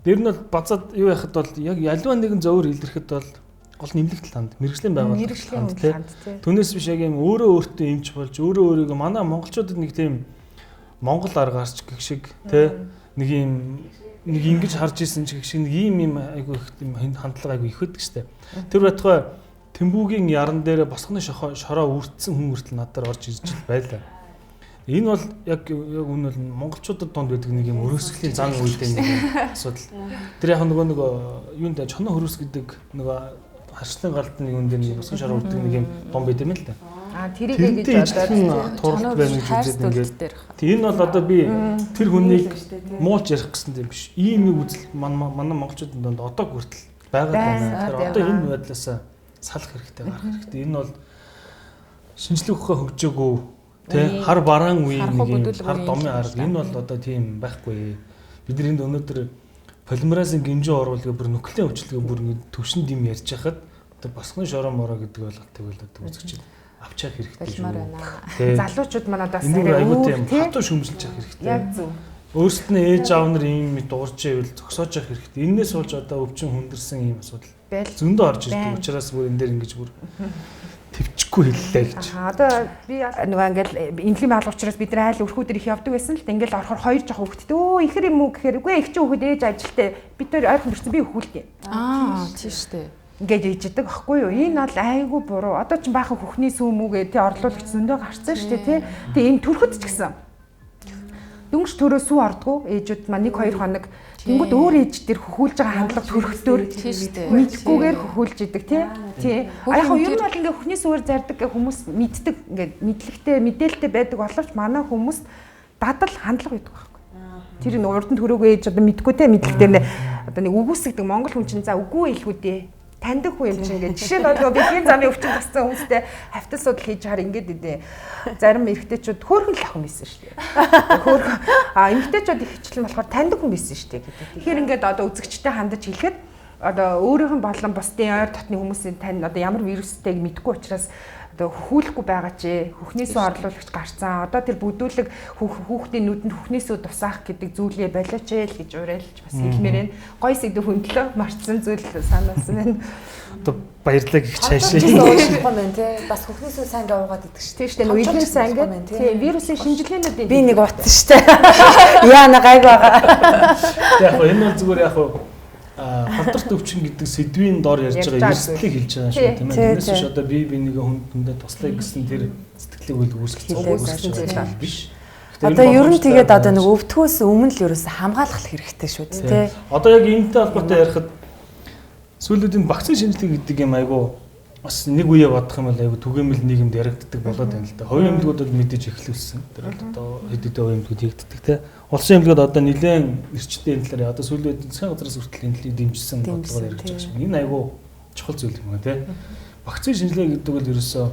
B: Тэр нь бол базаад юу яхад бол яг ялваа нэгэн зовөр илэрхэд бол гол нэмлэгт ханд, мэргэжлийн байгууллагт ханд тий. Түүнээс биш яг юм өөрөө өөртөө эмч болж өөрөө өөрийгөө манай монголчуудад нэг тийм монгол аргаарч гэх шиг тий нэг юм нэг ингэж харж исэн ч гэх шиг нэг ийм юм айгүй их юм хандлага айгүй их байдаг штэ. Тэр байтугай Тэмбүүгийн яран дээр босгоны шороо үртсэн хүн хүртэл надаар орж ирж л байлаа. Энэ бол яг үн бол монголчуудад донд байдаг нэг юм өрөөсгөлийн зан үйлдэл нэг асуудал. Тэр яг нөгөө нэг юунд чоноо хөрөөс гэдэг нөгөө харшлын галт нэг юм дээр нэг босгон шороо үрдэг нэг юм дом байд юм л да.
D: А тэрийг гэж
B: одоо туралт байна гэж үзээд ингээд. Тэг энэ бол одоо би тэр хүнийг муулж ярих гэсэн юм биш. Ийм нэг үзэл манай монголчуудын донд одоо хүртэл байгаа байна. Тэгэхээр одоо энэ байдлаасаа салах хэрэгтэй, гарах хэрэгтэй. Энэ бол шинжлэх ухаан хөгжөөгөө тэ хар бараан үеийн нэг юм хар домын арга. Энэ бол одоо тийм байхгүй. Бид нар энд өнөөдөр полимеразын гинжин оруулгаа бүр нуклеин өвчлөгээ бүр төвшөнд юм ярьж хахад одоо босгоны шороо мороо гэдэг ойлголтыг бол одоо үзэгч авчих хэрэгтэй шүү.
D: Залуучууд манай бас арай
B: өөр тийм хатуу шүмжилж явах хэрэгтэй.
D: Яг зөв.
B: Өөрсдөд нь ээж аав нар ийм дуурч ивэл зогсоож явах хэрэгтэй. Энээс болж одоо өвчин хүндэрсэн ийм асуудал зөндөө орж ирдэг. Учраас бүр энэ дээр ингэж бүр төвчгүй хэллээ гэж.
D: Одоо би нөгөө ингээл эмнэлгийн байгууллага учраас бид нар айл өрхүүдэр их явдаг байсан л ингээл орохоор хоёр жоох хөвгттэй. Өө ихэр юм уу гэхээр үгүй их чи хөвгд ээж ажилтай. Бид тэр ойрхон төрсөн би хөвгүүлдэг.
A: Аа тийм штэ.
D: Ингээд ээждэг аахгүй юу? Энэ бол айгүй буруу. Одоо ч баахан хөхний сүү мүгээ тий орлуулагч зөндөө гарцсан шүү дээ тий. Тэгээ энэ төрөхөд ч гэсэн дөнгөж төрөө сүү ордгоо ээжүүд маань 1-2 хоног тэнгууд өөр ээж дээр хөхүүлж байгаа хандлага төрөхтөр мэдхгүйгээр хөхүүлж идэг тий. Тий. А яг нь ер нь бол ингээд хөхний сүүгээр зардаг гэх хүмүүс мэддэг ингээд мэдлэгтэй мэдээлэлтэй байдаг боловч манай хүмүүс дадал хандлага байдаг байхгүй. Тэр нь урд нь төрөөгөө ээж одоо мэдгүй те мэдлэг дээр нэ одоо нэг үгүйсгдэг монгол хүн чинь за үгүй илхүү дээ. Таньдаг хүн юм чинь ингээд жишээ нь бол бэлгийн замын өвчин тассан хүмүүстэй хавтал судал хийж хаар ингээд идэв. Зарим эрэгтэйчүүд хөөрхөн л охин байсан шүү дээ. Хөөрхөн а эмэгтэйчүүд их хичлэн болохоор таньдаг хүн байсан шүү дээ гэдэг. Тэгэхээр ингээд одоо үзэгчтэй хандаж хэлэхэд одоо өөрийнх нь болон бусдын ойр дотны хүмүүсийн тань одоо ямар вирустэйг мэдэхгүй учраас одоо хөхүүлэхгүй байгаа чи хөхнөөсөө орлуулагч гарцсан. Одоо тэр бүдүүлэг хүүхдийн нүдэнд хөхнөөсөө тусаах гэдэг зүйлээ болооч ээ л гэж уриалж бас хэлмээр байна. Гой сэдв хөндлөө марцсан зүйл санаасан байна.
B: Одоо баярлалаа гэх цаашаа.
C: Уучлахгүй байна тий. Бас хөхнөөсөө сайн ингээ уугаад идэх шүү.
D: Тийм шүү дээ. Илэн сайн ингээ тий вирусын шинжилгээнүүдийн
C: би нэг утсан шүү дээ. Яа на гайг байгаа.
B: Яг энэ бол зүгээр яг халдварт өвчин гэдэг сэдвийн дор ярьж байгаа эрсдлийг хэлж байгаа шүү тийм ээ. Тэрнээс биш одоо бие биенийгээ хүнд хүндээ туслая гэсэн тэр сэтгэлийг үл үүсгэсэн зүйл биш.
C: Одоо ер нь тэгээд одоо нэг өвдгөөс өмнө л ерөөсө хамгаалах хэрэгтэй шүү дээ тий.
B: Одоо яг энэтэй холбоотой ярихад сүүлүүдийн вакцины шинжилгээ гэдэг юм айгу бас нэг үе бодох юм бол айгу түгээмэл нийгэмд яригддаг болоод байна л да. Хувийн эмнэлгүүд бол мэдээж эхлүүлсэн. Тэр бол одоо хэд хэдэн хувийн эмнэлгүүд хийгддэг те. Улсын эмнэлгүүд одоо нэлээд эрчтэй энэ талаар одоо сүүлийн үед засгийн газраас хүртэл энэ талыг дэмжсэн бодлогоор яригдж байгаа юм. Энэ айгу чухал зүйл юм аа те. Вакцины шинжилгээ гэдэг бол ерөөсөө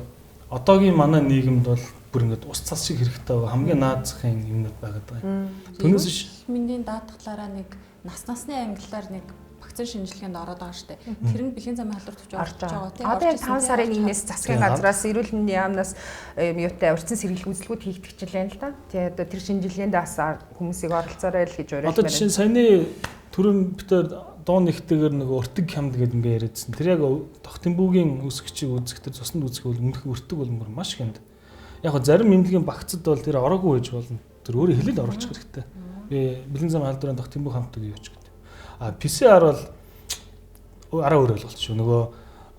B: одоогийн манай нийгэмд бол бүр ингээд ус цас шиг хэрэгтэй байгаа хамгийн наад захын юмнууд байгаад байгаа юм. Түүнээс биш
A: мэндийн даатгалаараа нэг нас насны ангиллаар нэг вакцины шинжилгээнд ороод байгаа шүү дээ. Тэр нь бэлгийн замын халдвар төвч орж байгаа тийм.
D: Одоо яг 5 сарын 1-ээс засгийн газраас эрүүл мэндийн яамнаас юутай урьдчилан сэргийлэх үзлгүүд хийгдчихлээ л да. Тэгээ одоо тэр шинжилгээнд бас хүмүүсийг оролцоорой л гэж уриалмаар.
B: Одоо жишээ нь саяны түрүүн битээр дуун нэгтэйгээр нэг өртөг хямд гэдэг ингээ яриадсан. Тэр яг Тогтэмбүүгийн үсгчийг үзэх тэр цуснд үзэх бол өмнөх өртөг бол мөр маш хямд. Яг го зарим эмнэлгийн багцад бол тэр ороогүй байж болно. Тэр өөрөө хэлэл оруулах хэрэгтэй. Би бэлгийн замын халдварын Тогтэмбүү хамтдаг юу ч гэдэг. А PCR бол арай өөр ойлголт шүү. Нөгөө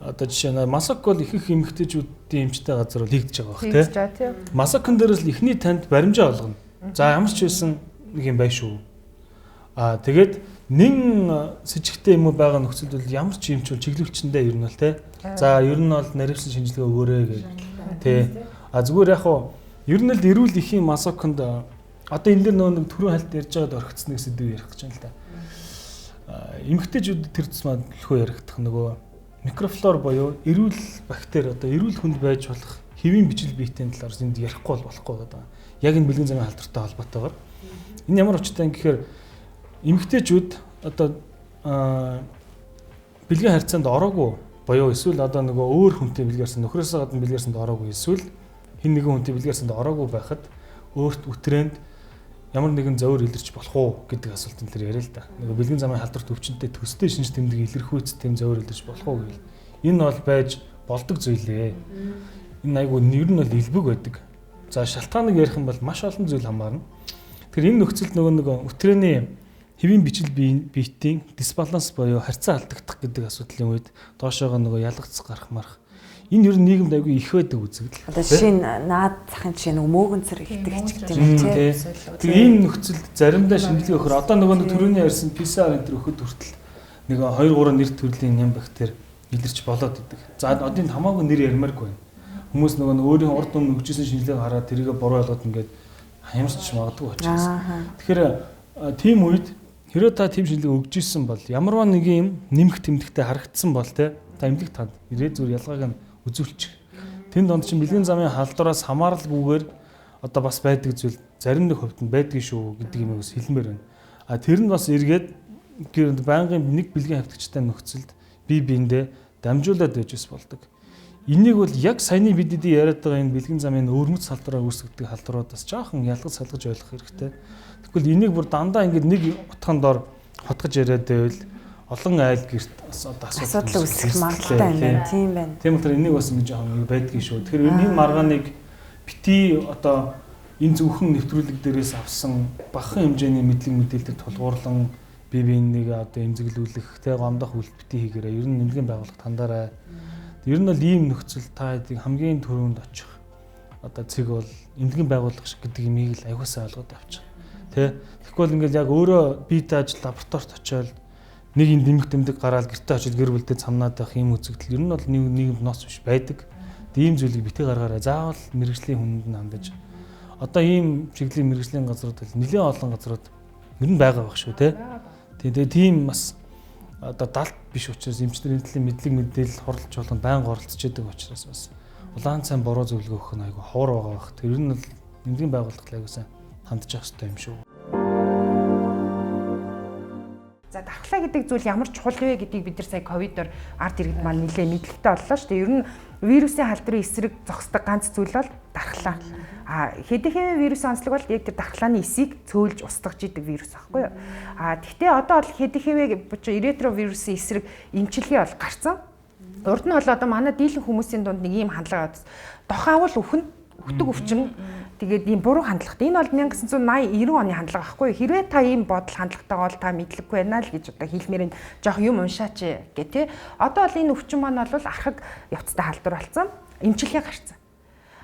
B: одоо жишээ нь Масак бол их их эмэгтэйчүүдийн эмчтэй газар бол хийгдэж байгаа бах тий. Масакн дээрээс л эхний танд баримжаа олгоно. За ямар ч байсан нэг юм бай шүү. А тэгээд нэн сэжигтэй юм уу байгаа нөхцөлд бол ямар ч эмч бол чиглүүлчэндээ ер нь бол тий. За ер нь бол наривсан шинжилгээ өгөөрэй гэж тий. А зүгээр яг хуу ер нь л эрүүл эхийн масакнд одоо энэ дэр нөгөө нэг түрүүн хальт ярьж байгаад орхицсан нэг сэдв ярих гэж байна л да. Эмэгтэйчүүд тэр тусмаа төлхөө яригдах нөгөө микрофлор буюу эрүүл бактери одоо эрүүл хүнд байж болох хэвийн бичил биетэй талаар энд ярихгүй бол болохгүй байгаа. Яг энэ бэлгийн замын халдвартай холбоотойгоор энэ ямар учиртай юм гэхээр Эмэгтэйчүүд одоо бэлгийн харьцаанд ороогүй боёо эсвэл одоо нөгөө өөр хүнтэй бэлгийн харьцаанд нөхрөөсөө гадна бэлгийн харьцаанд ороогүй эсвэл хэн нэгэн хүнтэй бэлгийн харьцаанд ороогүй байхад өөрт үтрэнд ямар нэгэн зовир илэрч болох уу гэдэг асуултын дээр яриа л да. Нөгөө бэлгийн замын халдвар төвчөнтэй төстэй шинж тэмдэг илэрхүүц тэм зовир илэрч болох уу гэвэл энэ бол байж болдог зүйлээ. Энэ айгуу нэр нь бол элбэг байдаг. За шалтгааныг ярих юм бол маш олон зүйл хамаарна. Тэгэхээр энэ нөхцөлд нөгөө нэг үтрэний хэвийн бичил биетийн дисбаланс буюу харьцаа алдагдах гэдэг асуудлын үед доошоогоо нөгөө ялгацх гарах марах. Энэ ер нь нийгэмд айгүй их байдаг үзэгдэл.
C: Одоо жишээ нь наад захын жишээ нэг мөөгөнцөр ихдэг ч гэдэг юм тий.
B: Тэгээ ийм нөхцөлд заримдаа шинжилгээ өгөхөр одоо нөгөө нэг төрөний ярьсан PCR энэ төр өгөхөд хүртэл нэг 2 3 нэр төрлийн ням бактери илэрч болоод идэг. За одоо энд хамаагүй нэр ярмааргүй байна. Хүмүүс нөгөө нэг өөрийн урд өмнө өгчсэн шинжилгээг хараад тэрийгэ буруу ойлгоод ингээд хямсч магадгүй учраас. Тэгэхээр тийм үед хэрвээ та тийм шинжилгээ өгч исэн бол ямарваа нэг юм нэмэх тэмдэгтэй харагдсан бол те та эмнэлэг танд ирээ зүгээр ялгааг нь үзүүлчих. Тэн донд чинь бэлгийн замын халдвараас хамааралгүйгээр одоо бас байдаг зүйл зарим нэг хувьд нь байдгийн шүү гэдэг юм бас хэлмээр байна. А тэр нь бас эргээд байнгын нэг бэлгийн хавтагчтай нөхцөлд бие биендээ дамжуулаад байж бас болдог. Энийг бол яг саяны бидний яриад байгаа энэ бэлгийн замын өвөрмөц халдвараар үүсгдэг халдваруудаас жоохон ялгаж салгаж ойлгох хэрэгтэй. Тэгвэл энийг бүр дандаа ингээд нэг утгаан дор хотгож яриад байвал олон айл гэрт одоо
C: асуудал үүсэх магадлалтай юм байна. Тийм байна.
B: Тийм болохоор энийг бас ингэж жоохон байдгийн шүү. Тэгэхээр энэ маргааныг бити одоо энэ зөвхөн нэвтрүүлэг дээрээс авсан багахан хэмжээний мэдлэг мэдээлэлд тулгуурлан бие биенийг одоо эмзэглүүлэх, тэ гомдох үйлдэл бити хийгээрэй. Ер нь нэмлэгийн байгууллагт хандаарай. Ер нь бол ийм нөхцөл та хэдийг хамгийн түрүүнд очих одоо цэг бол эмнэлгийн байгууллага шиг гэдэг юмыг л аягуулсаа ойлгоод авчих. Тэ. Тэгэхгүй бол ингээл яг өөрөө биетэй ажил лабораторид очиод нэг юм дэмэх тэмдэг гараал гэртээ очиод гэр бүлдээ цамнаад байх ийм үзэгдэл ер нь бол нийгэмд ноц биш байдаг. Ийм зүйлийг битгий гаргаарай. Заавал мэрэгжлийн хүнд нь хандаж. Одоо ийм чиглэлийн мэрэгжлийн газрууд бол нэлээд олон газрууд ер нь байгаа байх шүү, тэ. Тэгээ тийм бас одоо далд биш учраас эмчнэр энэ төрлийн мэдлэг мэдээлэл хуралдаж болгонд байнга оролцож идэг учраас бас улаан цайн буруу зөвлөгөө өгөх нь айгүй ховор байгаа байх. Тэр нь бол нэмлэгийн байгууллагад айгүй сайн хандж явах хэрэгтэй юм шүү.
D: За дархлаа гэдэг зүйл ямар чухал вэ гэдгийг бид нар сая ковидор ард иргэд маань нэлээд мэдлэгтэй боллоо шүү дээ. Ер нь вирусын халдварын эсрэг зогсдог ганц зүйл бол дархлаа. А ХДХВ вирусын онцлог бол яг тэр дархлааны эсийг цөөлж устгаж идэг вирус аахгүй юу? А тэгтээ одоо бол ХДХВ буюу ретровирусын эсрэг эмчилгээ бол гарцсан. Урд нь бол одоо манай дийлэн хүмүүсийн дунд нэг ийм хандлага яваад дохаавал үхэн өгдөг өвчин. Тэгээд ийм буруу хандлагатай. Энэ бол 1980 90 оны хандлага байхгүй юу? Хэрвээ та ийм бодол хандлагатайгаа бол та мэдлэггүй байна л гэж одоо хэлмээр нь жоох юм уншаач гэ тэ. Одоо бол энэ өвчин маань бол архаг явцтай халдвар болсон. Эмчилгээ гарцсан.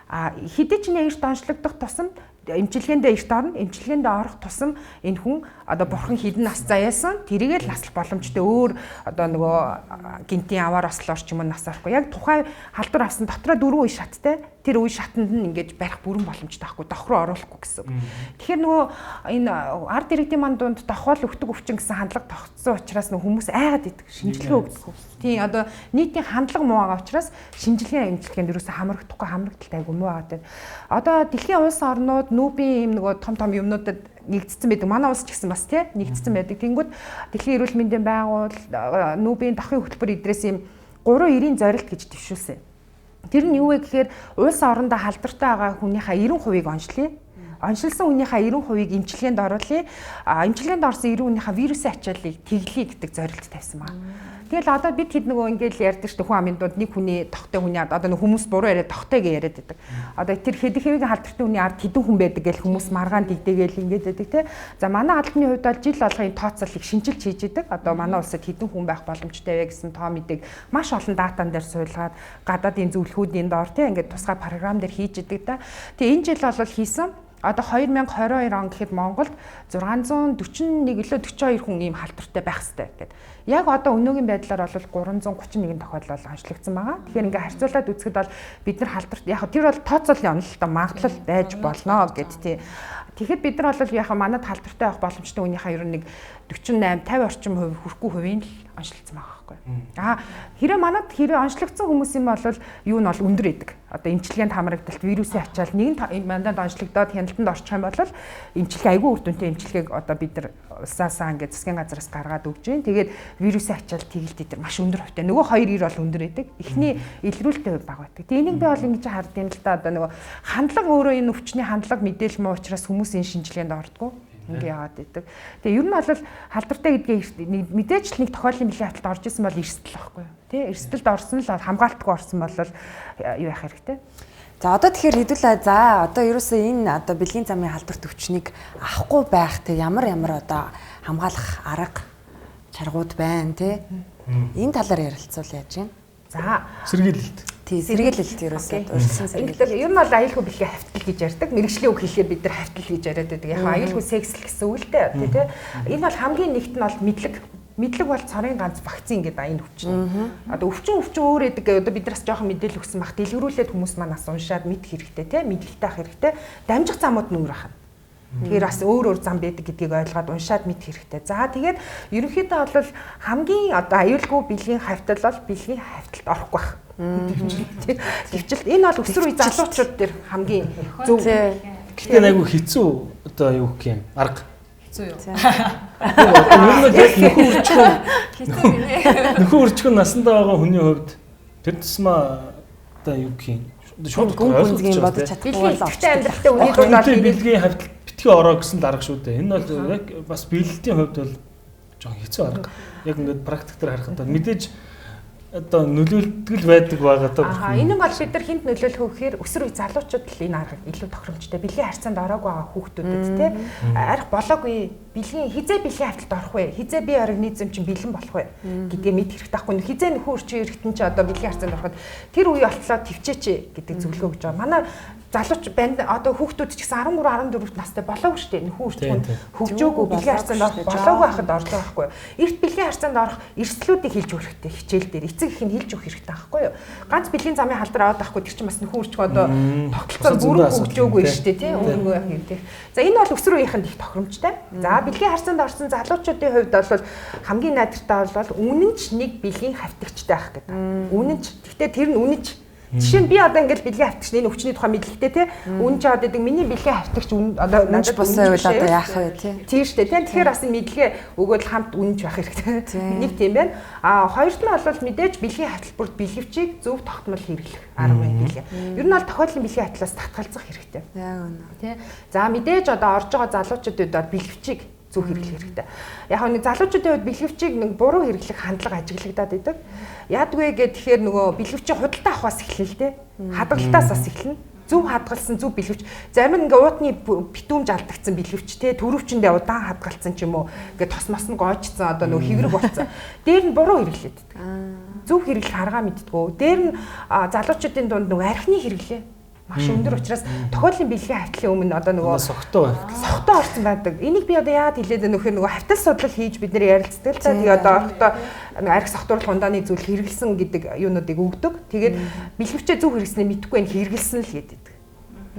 D: А хэдий ч нэ эрт онцлогдох тусам эмчилгээндээ эрт орно. Эмчилгээндээ орох тусам энэ хүн одоо бурхан хэдэн нас заяасан тэрийг л наслах боломжтой өөр одоо нөгөө гинтийн аваар ослоор ч юм уу нас орохгүй. Яг тухайн халдвар авсан дотроо 4 үе шаттай. Тэр үе шатанд нь ингэж барих бүрэн боломжтой байхгүй. Дох руу оруулахгүй гэсэн үг. Тэгэхээр нөгөө энэ ард иргэдийн манд дунд дохвол өгдөг өвчин гэсэн хандлага тогтсон учраас нөгөө хүмүүс айгаад идэг. Шинжилгээ өгдөг. Тийм одоо нийтийн хандлага муу байгаа учраас шинжилгээ эмчилгээнд ерөөсө хамрагдахгүй хамрагдaltaй айгу муу байгаа. Одоо дэлхийн улс орнууд нүүбийн юм нөгөө том том юмнуудад нэгдсэн байдаг. Манай улс ч гэсэн бас тий нэгдсэн байдаг. Тэнгүүд дэлхийн эрүүл мэндийн байгууллага нүүбийн дахын хөтөлбөр эдрээс юм 390 зорилт гэж дэвшүүлсэн. Тэр нь юу вэ гэхээр улс орондоо халдвартай байгаа хүнийхээ 90%-ийг онцлоё. Онцлсон хүнийхээ 90%-ийг эмчилгээнд оруулъя. Эмчилгээнд орсон 90 хүнийхээ вирусын ачааллыг тэглэе гэдэг зорилт тавьсан байна. Тэгэл одоо бид хэд нөгөө ингээл ярьдаг шүү дээ хүн амын дунд нэг хүний тохтой хүний ард одоо хүмүүс буруу яриад тохтой гэж яриад байдаг. Одоо тэр ХДХВ-ийн халдвартай хүний ард хэдэн хүн байдаг гэж хүмүүс маргаан дэгдэгээл ингээд байдаг те. За манай албаны хувьд бол жил болгон тооцооллыг шинжилж хийж идэг. Одоо манай улсад хэдэн хүн байх боломжтой вэ гэсэн тоо мэдээг маш олон датан дээр суулгаад гадаадын зөвлөхүүдийн доор те ингээд тусгай програм дээр хийж идэг та. Тэгээ энэ жил бол хийсэн. Одоо 2022 он гэхэд Монголд 641 илүү 42 хүн ийм халдвартай байх хэрэгтэй гэдэг. Яг одоо өнөөгийн байдлаар бол 331 тохиолдол онцлогдсон байгаа. Тэгэхээр ингээ харьцуулаад үзэхэд бол бид нар халдварт яг тэр бол тооцоолын онол л магадлал байж болно гэд тий. Тэгэхэд бид нар бол яг манад халдвартай байх боломжтой хүнийхээ ер нь нэг 48 50 орчим хувь хүрэхгүй хувийн л онцлогдсон байгаа. байхгүй. Аа хэрэг манад хэрэг онцлогдсон хүмүүс юм бол юу нь бол өндөр идэг. Одоо эмчилгээнд хамрагдалт, вирусын ачаал нэгэн манданд онцлогдоод хяналтанд орчих юм бол эмчилгээ айгүй үр дүнтэй эмчилгээг одоо бид нар улсаасаа ингээд засгийн газраас гаргаад өгч जैन. Тэгээд вирусын ачаал тэгэлт дээр маш өндөр хувьтай. Нөгөө хоёр ир бол өндөр идэг. Эхний илрүүлэлтийн хувь бага байдаг. Тэгээд энийг би бол ингэж хард юм л да. Одоо нөгөө хандлага өөрөө энэ өвчний хандлага мэдээлэл муу учраас хүмүүс энэ шинжилгээнд ордгоо. Ингээ яваад идэг. Тэгээ ер нь бол халдвартай гэдгээ мэдээж л нэг тохиолын бэлгийн хаталд орж исэн бол эрсдэл байхгүй юу? Тэ эрсдэлд орсон л хамгаалтгүй орсон бол юу яах хэрэгтэй?
C: За одоо тэгэхээр хэдүүлээ за одоо ерөөсөө энэ одоо бэлгийн замын халдварт өвчнийг авахгүй байх те ямар ямар одоо хамгаалах арга чаргууд байна те энэ талаар ярилцвал яаж юм?
D: За
B: сэргийлэлт.
C: Тий, сэргийлэлт ерөөсөө урьдчилан сэргийлэлт.
D: Ер нь бол аюулгүй бэлгийн хавтал гэж ярьдаг. Мэргэжлийн үг хэлэхээр бид нар хавтал гэж яриад байдаг. Яг аюулгүй секс л гэсэн үг л дээ. Тий, тэ. Энэ бол хамгийн нэгт нь бол мэдлэг. Мэдлэг бол цорын ганц вакцин гэдэг энэ өвчин. Одоо өвчин өөр эдэг одоо бид нараас жоохон мэдээлэл өгсөн бах дэлгэрүүлээд хүмүүс маань бас уншаад мэдэх хэрэгтэй тий, мэдлэгтэй ах хэрэгтэй. Дамжих замууд нь өөр ахна. Тэгэхээр бас өөр өөр зам байдаг гэдгийг ойлгоод уншаад мэдэх хэрэгтэй. За тэгээд ерөнхийдөө бол хамгийн одоо аюулгүй бэлгийн хавтал бол бэлгийн хавталд орохгүй байх. Гэвчлэлт энэ бол өсвөр үе залуучууд дээр хамгийн зөв.
B: Гэхдээ айгүй хэцүү одоо юу гэх юм арга.
A: Хэцүү юу?
B: Ер нь бол яг нөхөн үрчгэн
A: хэцүү гинэ.
B: Нөхөн үрчгэн насандаа байгаа хүний хувьд тэр тусмаа одоо юу гэх юм шууд
C: ойлгож бодож чадахгүй
D: бол амьдралтай үнийг бол
B: бэлгийн хавтал битгий ороо гэсэн дарга шүү дээ. Энэ бол яг бас биелэлтийн хувьд бол жоохон хэцүү арга. Яг ингээд практик дээр харахад мэдээж одоо нөлөөлдөг л байдаг байгаа даа.
D: Аа энэ нь бол бид нар хүнд нөлөөлөх вэ гэхээр өсвөр үе залуучууд л энэ арга илүү тохиромжтой. Бэлгийн харьцаанд ороогүй байгаа хүүхдүүдэд те арх болоогүй бэлгийн хизээ бэлгийн хавталд орох вэ? Хизээ бие организм чинь бэлэн болох вэ гэдгээ мэд хэрэгтэй байхгүй. Хизээ нөхөн үрчин эргэтэн чи одоо бэлгийн харьцаанд ороход тэр үе болтлоо төвчээч гэдэг зөвлөгөө өгч байгаа. Манай залууч банд одоо хүүхдүүд ч гэсэн 13 14 настай болоогүй шүү дээ. Нөхөн үрчин хөгжөөгүй бэлгийн харьцаанд орох болоогүй байхад орж байгаа байхгүй юу? Эрт бэлгийн харьцаанд орох эрсдлүүдийг хэлж өгөх хэрэгтэй хичээл дээр. Эцэг их нь хэлж өгөх хэрэгтэй байхгүй юу? Ганц бэлгийн замын халдвар аваад байхгүй тэр чинь бас нөхөн үрчин одоо тогтолцоо бүрэн хөгжөөгүй шүү дээ тий. Өөрөнгөө яах юм тий. За энэ бол өсвөр үеийнхэнд их тохиромжтой. За бэлгийн харьцаанд орсон залуучуудын хувьд бол хамгийн найдвартай бол үнэнч нэг бэлгийн хавтагчтай байх гэдэг. Үнэнч. Гэхдээ тэр нь үнэнч. Жишээ нь би одоо ингээл бэлгийн хавтагч энэ өвчний тухай мэдлэгтэй тий. Үнэн чаад гэдэг миний бэлгийн хавтагч одоо
C: надад босоо байвал одоо яах вэ тий.
D: Тийм шүү дээ. Тэгэхээр бас мэдлэгээ өгөөд л хамт үнэнч байх хэрэгтэй. Нэг тийм байна. А хоёрт нь бол мэдээж бэлгийн хавтал бүрт бэлгэвчийг зөв тогтмол хэрэглэх арга байна билээ. Ер нь бол тохиолдлын бэлгийн хавтлаас татгалзах хэрэгтэй.
C: Яг үнэ.
D: Тий. За мэдээж одоо орж байгаа залуучуудад бол бэлгэвчийг зөв хэрэглэх хэрэгтэй. Яг нэг залуучуудын хувьд бэлгэвчийг нэг буруу хэрэглэх хандлага ажиглагдаад идэг. Яадгүй гэхээр нөгөө бэлгэвчийг худалдаа авахаас эхэлнэ л дээ. Хадгалтаас бас эхэлнэ. Зөв хадгалсан зөв бэлгэвч. Зарим нь ингээ уутны битүүмж алдагдсан бэлгэвч те төрөвчөндөө удаан хадгалсан ч юм уу ингээ тос мос нь гоожцсан одоо нөгөө хэврэг болсон. Дээр нь буруу хэрэглээд идэг. Зөв хэрэглэх аргаа мэддэггүй. Дээр нь залуучуудын дунд нөгөө архины хэрэглээ маш өндөр учраас тохиолын бэлгийн хавтлын өмнө одоо нөгөө
B: согтуу
D: орсон байдаг. Энийг би одоо яагаад хэлээд байна вэ гэхээр нөгөө хавтал судлал хийж бид нэр ярилцдаг л та. Тэгээ одоо орохдоо арх согтууруулах ундааны зүйл хэрэгэлсэн гэдэг юунуудыг өгдөг. Тэгээд бэлгэвчээ зөв хэрэгснээ мэдэхгүй энэ хэрэгэлсэн л гэдэг.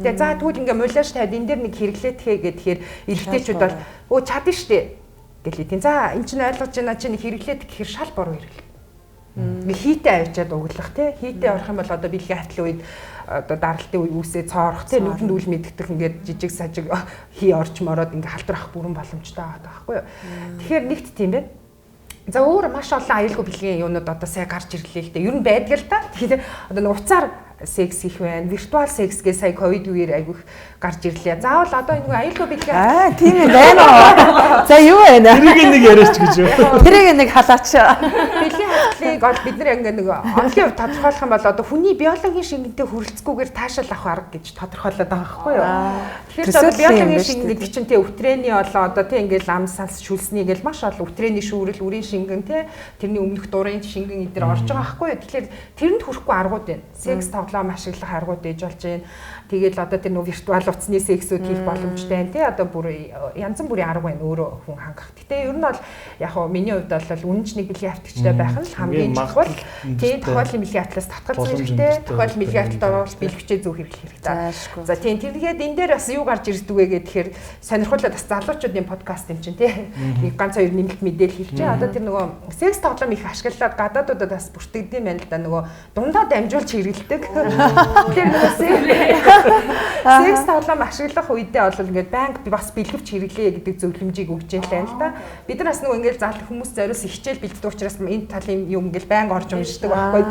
D: Тэгээ за тэгвэл ингээ мулааш тавиад энэ дээр нэг хэрэглээтгэе гэхээр эрэгтэйчүүд бол өө чадна штэ гэлээ. Тийм за эн чинь ойлгож байна чинь хэрэглээд гэхээр шал буруу хэрэглээ. Ингээ хийтээ авчиад углах тий. Хийтээ орох юм бол одоо бэлгийн хавтлын үед одоо даралтын үе үүсээ цоорох тий нүдэнд үл мэддэх ингээд жижиг сажиг хий орч мороод ингээ халдвар авах бүрэн боломжтой байгаа байхгүй юу. Тэгэхээр нэгт тийм байна. За өөр маш олон аюулгүй бэлгийн юунууд одоо сая гарч ирлээ л дээ. Ер нь байдаг л та. Тэгэхээр одоо нэг уцаар секс их байна. Виртуал секс гэж сая ковид үеэр айгүйх гарч ирлээ. Заавал одоо энэ аюулгүй бэлгийн
C: аа тийм юм байна уу? За юу байна?
B: Тэрийг нэг яриач гэж юу?
C: Тэрийг нэг халаач.
D: Бэлгийн хавтлыг бол бид нар ингээ нэг онлын хувьд тодорхойлох юм бол одоо хүний биологийн шингэнтэй хүрэлцэхгүйгээр таашаал авах арга гэж тодорхойлоод байгаа байхгүй юу? Тэгэхээр одоо биологийн шингэн гэдэг чинь тий өвтрэний болоо одоо тий ингээл ам санс шүлсний ингээл маш олон өвтрэний шүүрэл, үрийн шингэн тий тэрний өмнөх дурын шингэн эдэр орж байгаа байхгүй юу? Тэгэхээр тэрэнд хүрэхгүй аргууд байна. Секс тоглоом ашиглах аргууд ээж болж байна. Тэгэл одоо тэр нөгөө виртуал утасны сексүүд хийх боломжтой тий. Одоо бүр янз бүрийн арга байна өөрөө хүн хангах. Гэтэ ер нь бол яг хөө миний хувьд бол үнэнч нэг бэлгийн автгчтай байх нь хамгийн чухал. Тий, тохиолын бэлгийн автлаас татгалзах хэрэгтэй. Тохиолын бэлгийн авталд орвол бэлгэвчээ зөв хэрэглэх хэрэгтэй. За тийм, тэгээд энэ дээр бас юу гарч ирдэг вэ гэхээр сонирхолтой бас залуучуудын подкаст юм чинь тий. Нэг ганц хоёр нэмэлт мэдээлэл хэлчихэ. Одоо тэр нөгөө секс тоглоом их ашиглаад гадаадуудад бас бүртгэдэг юм байна л да. Нөгөө дундаа дамжуулж хэрэглэдэг. Тэгэхээр нөгөө секс тоглоом ашиглах үедээ бол ингээд банк бас бэлгэвч хэрэглэе гэдэг зөвлөмжийг өгч юм л да. Бид нар бас нөгөө ингээд зал хүмүүс зориулсан хичээл бэлддэг учраас энэ талын юм ингээд банк орж уншдаг байхгүй.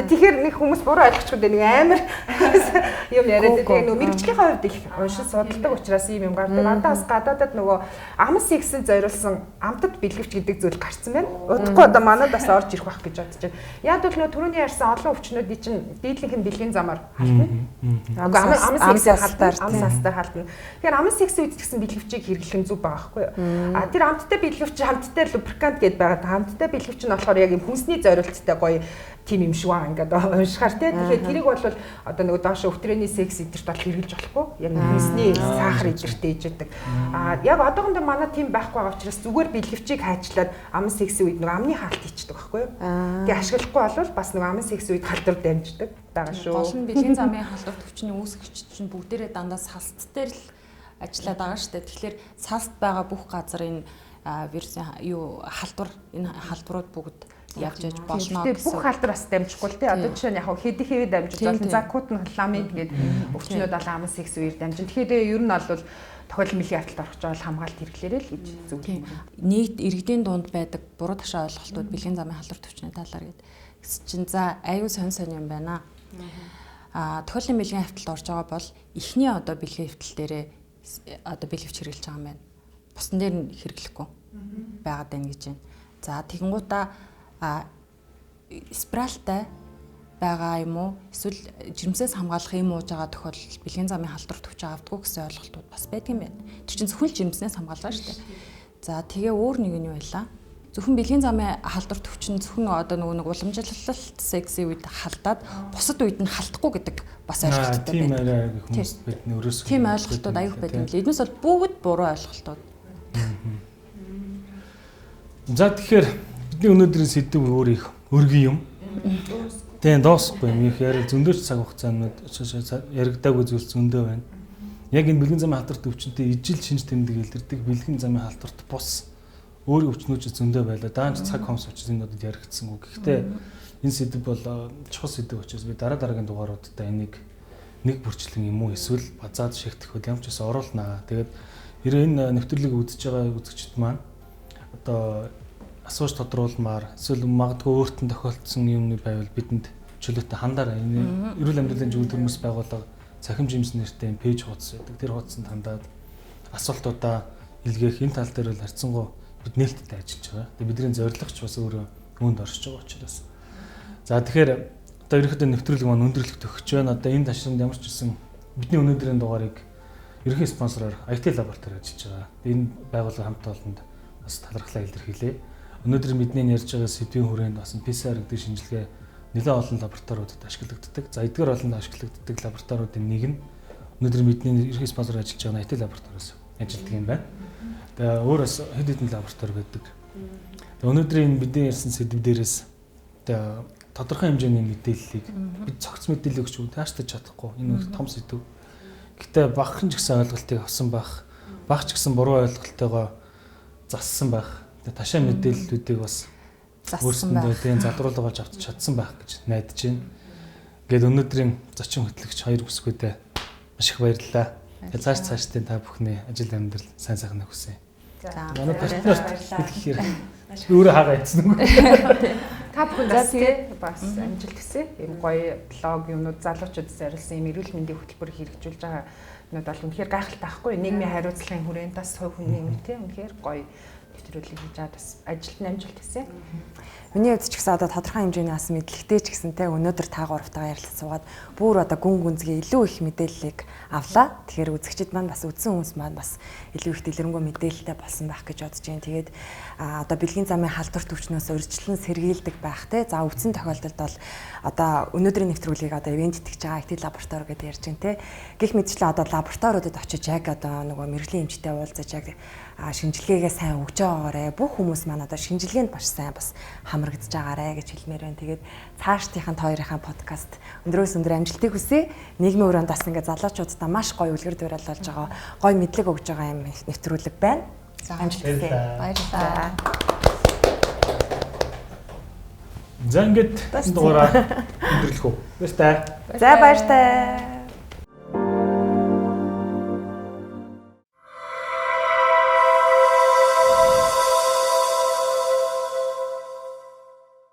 D: Тэгэхээр нэг хүмүүс буруу ойлгочиход нэг амар юм яриад байдаг. Нөгөө мэргэжлийнхээ хувьд их уншиж судалдаг учраас ийм юм гардаг. Одоо бас гадаадад нөгөө ам сексэнд зориулсан амтад бэлгэвч гэдэг зүйл гарсан байна. Удахгүй одоо манад бас орж ирэх байх гэж бодож байна. Яг бол нөгөө түрүүний ярьсан олон өвчнүүдийн чинь дийлэнх нь бэлгийн замаар халтна. Ам секс халтна. Тэгэхээр ам секс үед ч гэсэн бэлгэвчийг хэрэглэх нь зүв байгаа байхгүй юу? А тэр амттай бэлгэвч, амттай лубрикант гэдээ байгаа. Амттай бэлгэвч нь болохоор яг юм хүнсний зориулттай гоё тийм юм шиг аа ингээд уншихаар тий. Тэгэхээр тэрийг бол одоо нөгөө доош өвтрээний секс эдэрт бол хэрэглэж болохгүй. Яг хүнсний сахар эдэрт ээждэг. А яг одоохондоо манай тийм байхгүй байгаа учраас зүгээр бэлгэвчийг хайчлаад аман сексийн үед нөгөө амны хаалт хийчдэг байхгүй юу? Тэгээ ашиглахгүй бол бас нөгөө аман секс үед халдвар дамждаг байгаа шүү.
A: Гол нь бэлгийн замын халдвар төвчний үүсгэгч чинь бүгдээрээ дандаа салст дээр л ажиллаад байгаа шүү дээ. Тэгэхээр салст байгаа бүх газар энэ вирусын юу халдвар энэ халдварууд бүгд явж яж болно
D: гэсэн. Бүх халдвар бас дамжихгүй л тий. Одоо жишээ нь яг хэд хэвээ дамжиж болно. Закут нь хламид гээд өвчнүүд бол аман секс үеэр дамжин. Тэгэхээр ер нь бол тохиолдол мөлийн авталд орох жол хамгаалт хэрэглээрэй л гэж зөвлөмөр.
A: Нийт иргэдийн дунд байдаг буруу ташаа ойлголтууд бэлгийн замын халдвар төвчний талаар гээд гэсэн чинь за аюу сонь сонь юм байна. Аа тохиолын бэлгийн авталд орж байгаа бол эхний одоо бэлгийн автал дээрээ одоо бэлгэвч хэрэглэж байгаа юм байна. Бусдан дээр нь хэрэглэхгүй байгаад байна гэж байна. За тэгэнгүүтээ спиралтай байгаа юм уу? Эсвэл жирэмсээс хамгаалах юм ууж байгаа тохиолдолд бэлгийн замын халдвар төвч авдаггүй гэсэн ойлголтууд бас байдаг юм байна. Тэр чинь зөвхөн л жирэмснээс хамгаалж байгаа шүү дээ. За тэгээ өөр нэг нь юу байлаа? Зөвхөн бэлгийн замын халдвар төвч нь зөвхөн одоо нөгөө нэг уламжлалт сексийн үед халдаад бусад үед нь халдахгүй гэдэг бас ойлголттой
B: байдаг. Тийм арай хүмүүс бидний өрөөс
A: тийм ойлголтууд аюух байдаг юм лээ. Эднээс бол бүгд буруу ойлголтууд.
B: За тэгэхээр бидний өнөөдрийн сэдэв өөр их өргөн юм. Тийм дуусахгүй юм. Их яриа зөндөөч цаг хугацаанд яригдаагүй зүйлс зөндөө байна. Яг энэ бэлгийн замын халдварт өвчнөд ижил шинж тэмдэг илэрдэг бэлгийн замын халдварт бус өөр өвчнүүд зөндөө байлаа. Даанч цаг хомс учраас энэ удад яригдсангүй. Гэхдээ энэ сэдэв бол чухал сэдэв учраас би дараа дараагийн дугааруудад энийг нэг бүрчлэн юм уу эсвэл базаад шигтгэх үл ямар ч гэсэн оруулнаа. Тэгээд энэ нэвтрүүлгийг үзэж байгаа үзэгчд маань одоо асууж тодруулмаар эсвэл магадгүй өөрт нь тохиолдсон юм байвал бидэнд чөлөөтэй хандаарай. Энэ эрүүл амьдралын зөв хүмүүс байгууллага цахим жимс нэртэй пэйж хуудас байдаг. Тэр хуудсанд хандаад асуултуудаа илгээх энэ тал дээр бол харьцангуй бид нээлттэй ажиллаж байгаа. Тэгээ бидний зорилго ч бас өөрөө үүнд оршиж байгаа учраас. За тэгэхээр одоо ерөнхийдөө нэвтрүүлэг маань өндөрлөх төгсөж байна. Одоо энэ ташрамд ямар ч гэсэн бидний өнөөдрийн дугаарыг ерөнхий спонсороор IT лаборатори ажиллаж байгаа. Энэ байгууллага хамт олонд бас талархлаа илэрхийлье. Өнөөдөр бидний ярьж байгаа сэдвийн хүрээнд бас PCR гэдэг шинжилгээ нэлээд олон лабораториудад ашиглагддаг. За эдгээр олон ашиглагддаг лабораториудын нэг нь өнөөдөр бидний ерөнхий спонсор ажиллаж байгаа IT лабораториос ажилладаг юм байна. Тэгээ өөр бас хэд хэдэн лаборатори байдаг. Тэгээ өнөөдрийн бидний ярьсан сэдв дээрээс тэгээ тодорхой хэмжээний мэдээллийг бид цогц мэдээлэл өгч таашдаж чадахгүй. Энэ их том сэдв. Гэтэ багхан ч гэсэн ойлголтыг авсан байх, баг ч гэсэн буруу ойлголтойгоо зассан байх. Ташаа мэдээллүүдийг бас
A: зассан байх.
B: Тийм залруулга болж авч чадсан байх гэж найдаж байна. Ингээд өнөөдрийн зочин хөтлөгч хоёр бүсгүйдээ маш их баярлалаа. Тэгээ цааш цаашдын та бүхний ажил амьдрал сайн сайхныг хүсье.
A: За
B: манай партнерт бид гэхээр би өөрөө хагаа ицсэн үг.
D: Та бүхэнд бас тий бас амжилт хүсье. Ийм гоё блог юмнууд залуучуудад зориулсан ийм эрүүл мэндийн хөтөлбөр хэрэгжүүлж байгаа юмнууд бол үнэхээр гайхалтай байхгүй. Нийгмийн хариуцлагын хүрээнд бас хувь хүний юм тий үнэхээр гоё. Нэвтрүүлэг хийж аваад бас ажилд нь амжилт хүсье.
C: Миний хувьд ч гэсэн одоо тодорхой хэмжээний бас мэдлэгтэй ч гэсэн те өнөөдөр та гуравтайгаа ярилцаж суугаад бүр одоо гүн гүнзгий илүү их мэдээллийг авлаа. Тэгэхээр үзэгчид маань бас үзсэн хүмүүс маань бас илүү их дэлгэрэнгүй мэдээлэлтэй болсон байх гэж бодож байна. Тэгээд одоо бэлгийн замын халдвар төвчнөөс урьдчилан сэргийлдэг байх те. За өвдсөн тохиолдолд бол одоо өнөөдрийн нэвтрүүлгийг одоо ивент итгэж байгаа IT лаборатори гэдээ ярьж байна те. Гэх мэтчлэн одоо лабораториудад очиж яг одоо нөгөө мэргэжлийн эмчтэй уулзаж яг шинжилгээгээ сайн өгч байгаарэ. Бүх хүмүүс маань одоо шинжилгээнд маш сайн бас хамрагдаж байгаарэ гэж хэлмээр байна. Тэгээд цаашдынхаа та хоёрынхаа подкаст өндрөөс өндөр амжилтыг хүсье. Нийгмийн өрөөнд бас ингээ залуучуудаа маш гоё үлгэр дуурайл болж байгаа, гоё мэдлэг өгж байгаа юм нэвтрүүлэг байна. Амжилт хүсье.
A: Баярлалаа.
B: За ингээд энэ дугаараа өндөрлөх үү. Баяртай.
C: За баяртай.